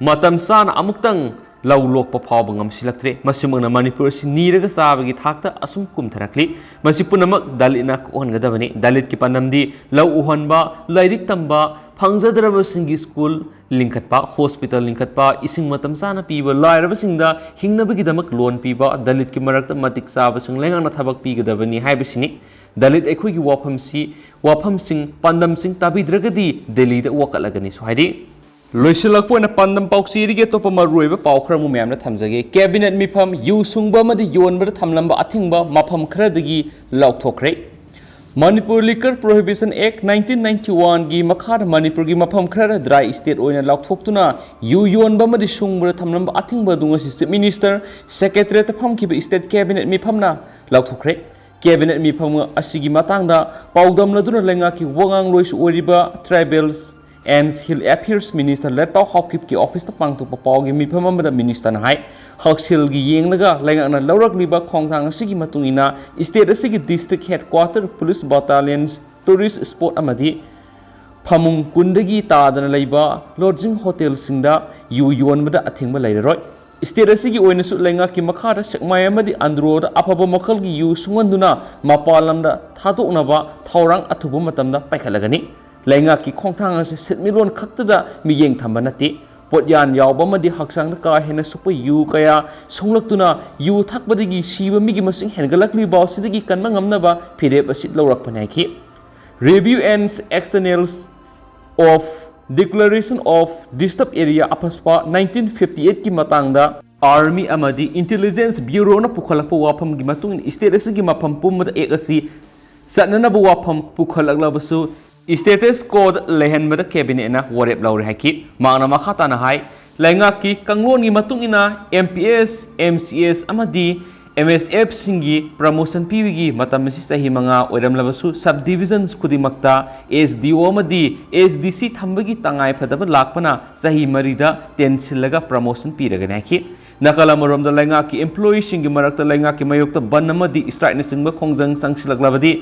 ꯃꯇꯝ ꯆꯥꯅ ꯑꯃꯨꯛꯇꯪ ꯂꯧ ꯂꯣꯛꯄ ꯐꯥꯎꯕ ꯉꯝꯁꯤꯜꯂꯛꯇ꯭ꯔꯦ꯫ ꯃꯁꯤꯃꯛꯅ ꯃꯅꯤꯄꯨꯔ ꯑꯁꯤ ꯅꯤꯔꯒ ꯆꯥꯕꯒꯤ ꯊꯥꯛꯇ ꯑꯁꯨꯝ ꯀꯨꯝꯊꯔꯛꯂꯤ꯫ ꯃꯁꯤ ꯄꯨꯝꯅꯃꯛ ꯗꯂꯤꯠꯅ ꯀꯣꯛꯍꯟꯒꯗꯕꯅꯤ꯫ ꯗꯂꯤꯠꯀꯤ ꯄꯥꯟꯗꯝꯗꯤ ꯂꯧ ꯎꯍꯟꯕ, ꯂꯥꯏꯔꯤꯛ ꯇꯝꯕ, ꯐꯪꯖꯗ꯭ꯔꯕꯁꯤꯡꯒꯤ ꯁ꯭ꯀꯨꯜ ꯂꯤꯡꯈꯠꯄ, ꯍꯣꯁꯄꯤꯇꯥꯜ ꯂꯤꯡꯈꯠꯄ, ꯏꯁꯤꯡ ꯃꯇꯝ ꯆꯥꯅ ꯄꯤꯕ, ꯂꯥꯏꯔꯕꯁꯤꯡꯗ ꯍꯤꯡꯅꯕꯒꯤꯗꯃꯛ ꯂꯣꯟ ꯄꯤꯕ, ꯗꯂꯤꯠꯀꯤ ꯃꯔꯛꯇ ꯃꯇꯤꯛ ꯆꯥꯕꯁꯤꯡ ꯂꯩꯉꯥꯛꯅ ꯊꯕꯛ ꯄꯤꯒꯗꯕꯅꯤ ꯍꯥꯏꯕꯁꯤꯅꯤ꯫ ꯗꯂꯤꯠ ꯑꯩꯈꯣꯏꯒꯤ ꯋꯥꯐꯝꯁꯤ, ꯋꯥꯐꯝꯁꯤꯡ, ꯄꯥꯟꯗꯝꯁꯤꯡ ꯇꯥꯕꯤꯗ꯭ꯔꯒꯗꯤ ꯗꯦꯜꯂꯤꯗ ꯋꯥꯀꯠꯂꯒꯅꯤꯁꯨ ꯍꯥꯏꯔꯤ꯫ ꯂꯣꯏꯁꯤꯜꯂꯛꯄ ꯑꯣꯏꯅ ꯄꯥꯟꯗꯝ ꯄꯥꯎꯆꯦꯗꯒꯤ ꯑꯇꯣꯞꯄ ꯃꯔꯨꯑꯣꯏꯕ ꯄꯥꯎ ꯈꯔ ꯑꯃꯨꯛ ꯃꯌꯥꯝꯅ ꯊꯝꯖꯒꯦ꯫ ꯀꯦꯕꯤꯅꯦꯠ ꯃꯤꯐꯝ, ꯌꯨ ꯁꯨꯡꯕ ꯑꯃꯗꯤ ꯌꯣꯟꯕꯗ ꯊꯝꯂꯝꯕ ꯑꯊꯤꯡꯕ ꯃꯐꯝ ꯈꯔꯗꯒꯤ ꯂꯧꯊꯣꯛꯈ꯭ꯔꯦ꯫ Manipur Liquor Prohibition Act nineteen ninety one ꯒꯤ ꯃꯈꯥꯗ ꯃꯅꯤꯄꯨꯔꯒꯤ ꯃꯐꯝ ꯈꯔꯗ ꯗ꯭ꯔꯥꯏ ꯁ꯭ꯇꯦꯠ ꯑꯣꯏꯅ ꯂꯥꯎꯊꯣꯛꯇꯨꯅ ꯌꯨ ꯌꯣꯟꯕ ꯑꯃꯗꯤ ꯁꯨꯡꯕꯗ ꯊꯝꯂꯝꯕ ꯑꯊꯤꯡꯕ ꯑꯗꯨ ꯉꯁꯤ ꯆꯤꯐ ꯃꯤꯅꯤꯁꯇꯔ ꯁꯦꯀ꯭ꯔꯦꯇꯔꯤꯌꯦꯠꯇ ꯐꯝꯈꯤꯕ ꯁ꯭ꯇꯦꯠ ꯀꯦꯕꯤꯅꯦꯠ ꯃꯤꯐꯝꯅ ꯂꯥꯎꯊꯣꯛꯈ꯭ꯔꯦ꯫ ꯀꯦꯕꯤꯅꯦꯠ ꯃꯤꯐꯝ ꯑꯁꯤꯒꯤ ꯃꯇꯥꯡꯗ ꯄꯥꯎꯗꯝꯅꯗꯨꯅ ꯂꯩꯉꯥꯛꯀꯤ ꯋꯥꯉꯥꯡꯂꯣꯏꯁꯨ ꯑꯣꯏꯔꯤꯕ tribals and hill affairs minister Letpao ꯍꯥꯎꯀꯤꯞꯀꯤ ꯑꯣꯐꯤꯁꯇ ꯄꯥꯡꯊꯣꯛꯄ ꯄꯥꯎꯒꯤ ꯃꯤꯐꯝ ꯑꯃꯗ ꯃꯤꯅꯤꯁꯇꯔꯅ ꯍꯥꯏ, ꯍꯛꯁꯦꯜꯒꯤ ꯌꯦꯡꯂꯒ ꯂꯩꯉꯥꯛꯅ ꯂꯧꯔꯛꯂꯤꯕ ꯈꯣꯡꯊꯥꯡ ꯑꯁꯤꯒꯤ ꯃꯇꯨꯡ ꯏꯟꯅ ꯁ꯭ꯇꯦꯠ ꯑꯁꯤꯒꯤ district headquarter, police battalion, tourist spot ꯑꯃꯗꯤ ꯐꯃꯨꯡ ꯀꯨꯟꯗꯒꯤ ꯇꯥꯗꯅ ꯂꯩꯕ ꯂꯣꯗꯖꯤꯡ ꯍꯣꯇꯦꯜꯁꯤꯡꯗ ꯌꯨ ꯌꯣꯟꯕꯗ ꯑꯊꯤꯡꯕ ꯂꯩꯔꯔꯣꯏ꯫ ꯁ꯭ꯇꯦꯠ ꯑꯁꯤꯒꯤ ꯑꯣꯏꯅꯁꯨ ꯂꯩꯉꯥꯛꯀꯤ ꯃꯈꯥꯗ ꯁꯦꯛꯃꯥꯏ ꯑꯃꯗꯤ ꯑꯟꯗ꯭ꯔꯣꯗ ꯑꯐꯕ ꯃꯈꯜꯒꯤ ꯌꯨ ꯁꯨꯡꯍꯟꯗꯨꯅ ꯃꯄꯥꯟ ꯂꯝꯗ ꯊꯥꯗꯣꯛꯅꯕ ꯊꯧꯔꯥꯡ ꯑꯊꯨꯕ ꯃꯇꯝꯗ ꯄꯥꯏꯈꯠꯂꯒꯅꯤ꯫ ꯂꯩꯉꯥꯛꯀꯤ ꯈꯣꯡꯊꯥꯡ ꯑꯁꯤ ꯁꯦꯟꯃꯤꯠꯂꯣꯟ ꯈꯛꯇꯗ ꯃꯤꯠꯌꯦꯡ ꯊꯝꯕ ꯅꯠꯇꯦ꯫ ꯄꯣꯠꯌꯥꯟ ꯌꯥꯎꯕ ꯑꯃꯗꯤ ꯍꯛꯆꯥꯡꯗ ꯀꯥ ꯍꯦꯟꯅ ꯁꯣꯛꯄ ꯌꯨ ꯀꯌꯥ ꯁꯨꯡꯂꯛꯇꯨꯅ ꯌꯨ ꯊꯛꯄꯗꯒꯤ ꯁꯤꯕ ꯃꯤꯒꯤ ꯃꯁꯤꯡ ꯍꯦꯟꯒꯠꯂꯛꯂꯤꯕ ꯑꯁꯤꯗꯒꯤ ꯀꯟꯕ ꯉꯝꯅꯕ ꯐꯤꯔꯦꯞ ꯑꯁꯤ ꯂꯧꯔꯛꯄꯅꯤ ꯍꯥꯏꯈꯤ꯫ Review and Externals of Declaration of Disturbed Area, ꯑꯐꯁꯄꯥ nineteen fifty eight ꯀꯤ ꯃꯇꯥꯡꯗ ꯑꯥꯔꯃꯤ ꯑꯃꯗꯤ ꯏꯟꯇꯦꯂꯤꯖꯦꯟꯁ ꯕ꯭ꯌꯨꯔꯣꯅ ꯄꯨꯈꯠꯂꯛꯄ ꯋꯥꯐꯝꯒꯤ ꯃꯇꯨꯡ ꯏꯟꯅ ꯁ꯭ꯇꯦꯠ ꯑꯁꯤꯒꯤ ꯃꯐꯝ ꯄꯨꯝꯕꯗ ꯑꯦꯛ ꯑꯁꯤ ꯆꯠꯅꯅꯕ ꯋꯥꯐꯝ ꯄꯨꯈꯠꯂꯛꯂꯕꯁꯨ, ꯁ꯭ꯇꯦꯇꯁ ꯀꯣꯗ ꯂꯩꯍꯟꯕꯗ ꯀꯦꯕꯤꯅꯦꯠꯅ ꯋꯥꯔꯦꯞ ꯂꯧꯔꯦ ꯍꯥꯏꯈꯤ꯫ ꯃꯍꯥꯛꯅ ꯃꯈꯥ ꯇꯥꯅ ꯍꯥꯏ, ꯂꯩꯉꯥꯛꯀꯤ ꯀꯥꯡꯂꯣꯟꯒꯤ ꯃꯇꯨꯡ ꯏꯟꯅ M P S, M C S ꯑꯃꯗꯤ ꯑꯦꯝ ꯑꯦꯁ ꯑꯦꯐꯁꯤꯡꯒꯤ ꯄ꯭ꯔꯃꯣꯁꯟ ꯄꯤꯕꯒꯤ ꯃꯇꯝ ꯑꯁꯤ ꯆꯍꯤ ꯃꯉꯥ ꯑꯣꯏꯔꯝꯂꯕꯁꯨ, ꯁꯕ ꯗꯤꯕꯤꯖꯟꯁ ꯈꯨꯗꯤꯡꯃꯛꯇ ꯑꯦꯁ ꯗꯤ ꯑꯣ ꯑꯃꯗꯤ ꯑꯦꯁ ꯗꯤ ꯁꯤ ꯊꯝꯕꯒꯤ ꯇꯉꯥꯏ ꯐꯗꯕ ꯂꯥꯛꯄꯅ ꯆꯍꯤ ꯃꯔꯤꯗ ꯇꯦꯟꯁꯤꯜꯂꯒ ꯄ꯭ꯔꯃꯣꯁꯟ ꯄꯤꯔꯒꯅꯤ ꯍꯥꯏꯈꯤ꯫ ꯅꯥꯀꯜ ꯑꯃꯔꯣꯝꯗ, ꯂꯩꯉꯥꯛꯀꯤ ꯏꯝꯄ꯭ꯂꯣꯌꯤꯁꯤꯡꯒꯤ ꯃꯔꯛꯇ ꯂꯩꯉꯥꯛꯀꯤ ꯃꯥꯌꯣꯛꯇ ꯕꯟ ꯑꯃꯗꯤ ꯁ꯭ꯇ꯭ꯔꯥꯏꯛꯅꯆꯤꯡꯕ ꯈꯣꯡꯖꯪ ꯆꯪꯁꯤꯜꯂꯛꯂꯕꯗꯤ,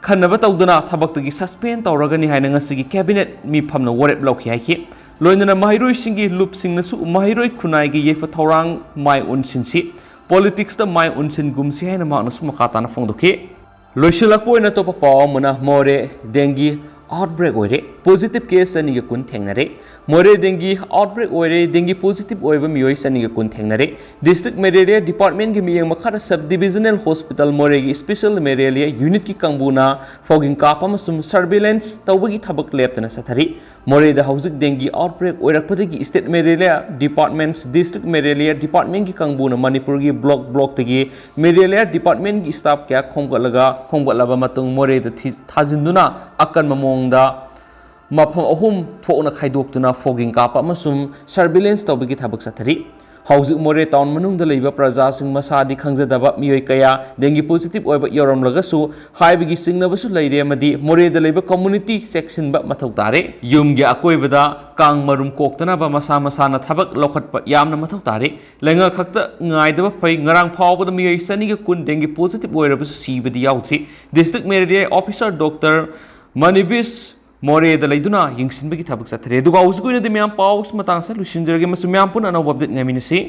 ꯈꯟꯅꯕ ꯇꯧꯗꯨꯅ ꯊꯕꯛꯇꯒꯤ ꯁꯁꯄꯦꯟ ꯇꯧꯔꯒꯅꯤ ꯍꯥꯏꯅ ꯉꯁꯤꯒꯤ ꯀꯦꯕꯤꯅꯦꯠ ꯃꯤꯐꯝꯅ ꯋꯥꯔꯦꯞ ꯂꯧꯈꯤ ꯍꯥꯏꯈꯤ꯫ ꯂꯣꯏꯅꯅ ꯃꯍꯩꯔꯣꯏꯁꯤꯡꯒꯤ ꯂꯨꯞꯁꯤꯡꯅꯁꯨ ꯃꯍꯩꯔꯣꯏ ꯈꯨꯟꯅꯥꯏꯒꯤ ꯌꯥꯏꯐ ꯊꯧꯔꯥꯡ ꯃꯥꯏ ꯑꯣꯟꯁꯤꯟꯁꯤ, ꯄꯣꯂꯤꯇꯤꯛꯁꯇ ꯃꯥꯏ ꯑꯣꯟꯁꯤꯟꯒꯨꯝꯁꯤ ꯍꯥꯏꯅ ꯃꯍꯥꯛꯅꯁꯨ ꯃꯈꯥ ꯇꯥꯅ ꯐꯣꯡꯗꯣꯛꯈꯤ꯫ ꯂꯣꯏꯁꯤꯜꯂꯛꯄ ꯑꯣꯏꯅ ꯑꯇꯣꯞꯄ ꯄꯥꯎ ꯑꯃꯅ, ꯃꯣꯔꯦ ꯗꯦꯡꯒꯤ ꯑꯥꯎꯠꯕ꯭ꯔꯦꯛ ꯑꯣꯏꯔꯦ, ꯄꯣꯖꯤꯇꯤꯚ ꯀꯦꯁ ꯆꯅꯤꯒ ꯀꯨꯟ ꯊꯦꯡꯅꯔꯦ꯫ ꯃꯣꯔꯦ ꯗꯦꯡꯒꯤ ꯑꯥꯎꯠꯕ꯭ꯔꯦꯛ ꯑꯣꯏꯔꯦ, ꯗꯦꯡꯒꯤ ꯄꯣꯖꯤꯇꯤꯚ ꯑꯣꯏꯕ ꯃꯤꯑꯣꯏ ꯆꯅꯤꯒ ꯀꯨꯟ ꯊꯦꯡꯅꯔꯦ꯫ ꯗꯤꯁꯇ꯭ꯔꯤꯛ ꯃꯦꯂꯦꯔꯤꯌꯥ ꯗꯤꯄꯥꯔꯠꯃꯦꯟꯒꯤ ꯃꯤꯠꯌꯦꯡ ꯃꯈꯥꯗ ꯁꯕ ꯗꯤꯕꯤꯖꯅꯦꯜ ꯍꯣꯁꯄꯤꯇꯥꯜ ꯃꯣꯔꯦꯒꯤ ꯏꯁꯄꯤꯁꯦꯜ ꯃꯦꯂꯦꯔꯤꯌꯥ ꯌꯨꯅꯤꯠꯀꯤ ꯀꯥꯡꯕꯨꯅ ꯐꯣꯒꯤꯡ ꯀꯥꯞꯄ ꯑꯃꯁꯨꯡ ꯁꯔꯚꯤꯂꯦꯟꯁ ꯇꯧꯕꯒꯤ ꯊꯕꯛ ꯂꯦꯞꯇꯅ ꯆꯠꯊꯔꯤ꯫ ꯃꯣꯔꯦꯗ ꯍꯧꯖꯤꯛ ꯗꯦꯡꯒꯤ ꯑꯥꯎꯠꯕ꯭ꯔꯦꯛ ꯑꯣꯏꯔꯛꯄꯗꯒꯤ state malaria department, district malaria ꯗꯤꯄꯥꯔꯠꯃꯦꯟꯠꯀꯤ ꯀꯥꯡꯕꯨꯅ ꯃꯅꯤꯄꯨꯔꯒꯤ ꯕ꯭ꯂꯣꯛ ꯕ꯭ꯂꯣꯛꯇꯒꯤ ꯃꯦꯂꯦꯔꯤꯌꯥ ꯗꯤꯄꯥꯔꯠꯃꯦꯟꯠꯀꯤ ꯁ꯭ꯇꯥꯐ ꯀꯌꯥ ꯈꯣꯝꯒꯠꯂꯒ, ꯈꯣꯝꯒꯠꯂꯕ ꯃꯇꯨꯡ ꯃꯣꯔꯦꯗ ꯊꯤ-, ꯊꯥꯖꯤꯟꯗꯨꯅ ꯑꯀꯟꯕ ꯃꯑꯣꯡꯗ ꯃꯐꯝ ꯑꯍꯨꯝ ꯊꯣꯛꯅ ꯈꯥꯏꯗꯣꯛꯇꯨꯅ ꯐꯣꯒꯤꯡ ꯀꯥꯞꯄ ꯑꯃꯁꯨꯡ ꯁꯔꯚꯤꯂꯦꯟꯁ ꯇꯧꯕꯒꯤ ꯊꯕꯛ ꯆꯠꯊꯔꯤ꯫ ꯍꯧꯖꯤꯛ ꯃꯣꯔꯦ ꯇꯥꯎꯟ ꯃꯅꯨꯡꯗ ꯂꯩꯕ ꯄ꯭ꯔꯖꯥꯁꯤꯡ ꯃꯁꯥꯗꯤ ꯈꯪꯖꯗꯕ ꯃꯤꯑꯣꯏ ꯀꯌꯥ ꯗꯦꯡꯒꯤ ꯄꯣꯖꯤꯇꯤꯚ ꯑꯣꯏꯕ ꯌꯥꯎꯔꯝꯂꯒꯁꯨ ꯍꯥꯏꯕꯒꯤ ꯆꯤꯡꯅꯕꯁꯨ ꯂꯩꯔꯦ ꯑꯃꯗꯤ ꯃꯣꯔꯦꯗ ꯂꯩꯕ ꯀꯝꯃ꯭ꯌꯨꯅꯤꯇꯤ ꯆꯦꯛꯁꯤꯟꯕ ꯃꯊꯧ ꯇꯥꯔꯦ꯫ ꯌꯨꯝꯒꯤ ꯑꯀꯣꯏꯕꯗ ꯀꯥꯡ ꯃꯔꯨꯝ ꯀꯣꯛꯇꯅꯕ ꯃꯁꯥ ꯃꯁꯥꯅ ꯊꯕꯛ ꯂꯧꯈꯠꯄ ꯌꯥꯝꯅ ꯃꯊꯧ ꯇꯥꯔꯦ꯫ ꯂꯩꯉꯥꯛ ꯈꯛꯇ ꯉꯥꯏꯗꯕ ꯐꯩ꯫ ꯉꯔꯥꯡ ꯐꯥꯎꯕꯗ ꯃꯤꯑꯣꯏ ꯆꯅꯤꯒ ꯀꯨꯟ ꯗꯦꯡꯒꯤ ꯄꯣꯖꯤꯇꯤꯚ ꯑꯣꯏꯔꯕꯁꯨ ꯁꯤꯕꯗꯤ ꯌꯥꯎꯗ꯭ꯔꯤ꯫ ꯗꯤꯁꯇ꯭ꯔꯤꯛ ꯃꯦꯂꯦꯔꯤꯌꯥ ꯑꯣꯐꯤꯁꯥꯔ ꯗꯣꯛꯇꯔ ꯃꯅꯤꯕꯤꯁ ꯃꯣꯔꯦꯗ ꯂꯩꯗꯨꯅ ꯌꯦꯡꯁꯤꯟꯕꯒꯤ ꯊꯕꯛ ꯆꯠꯊꯔꯦ꯫ ꯑꯗꯨꯒ ꯍꯧꯖꯤꯛꯀꯤ ꯑꯣꯏꯅꯗꯤ ꯃꯌꯥꯝ ꯄꯥꯎꯁꯤ ꯃꯇꯥꯡꯁꯤꯗ ꯂꯣꯏꯁꯤꯟꯖꯔꯒꯦ꯫ ꯃꯁꯤ ꯃꯌꯥꯝ ꯄꯨꯟꯅ ꯑꯅꯧꯕ ꯑꯞꯗꯦꯠ ꯉꯥꯏꯃꯤꯟꯅꯁꯤ꯫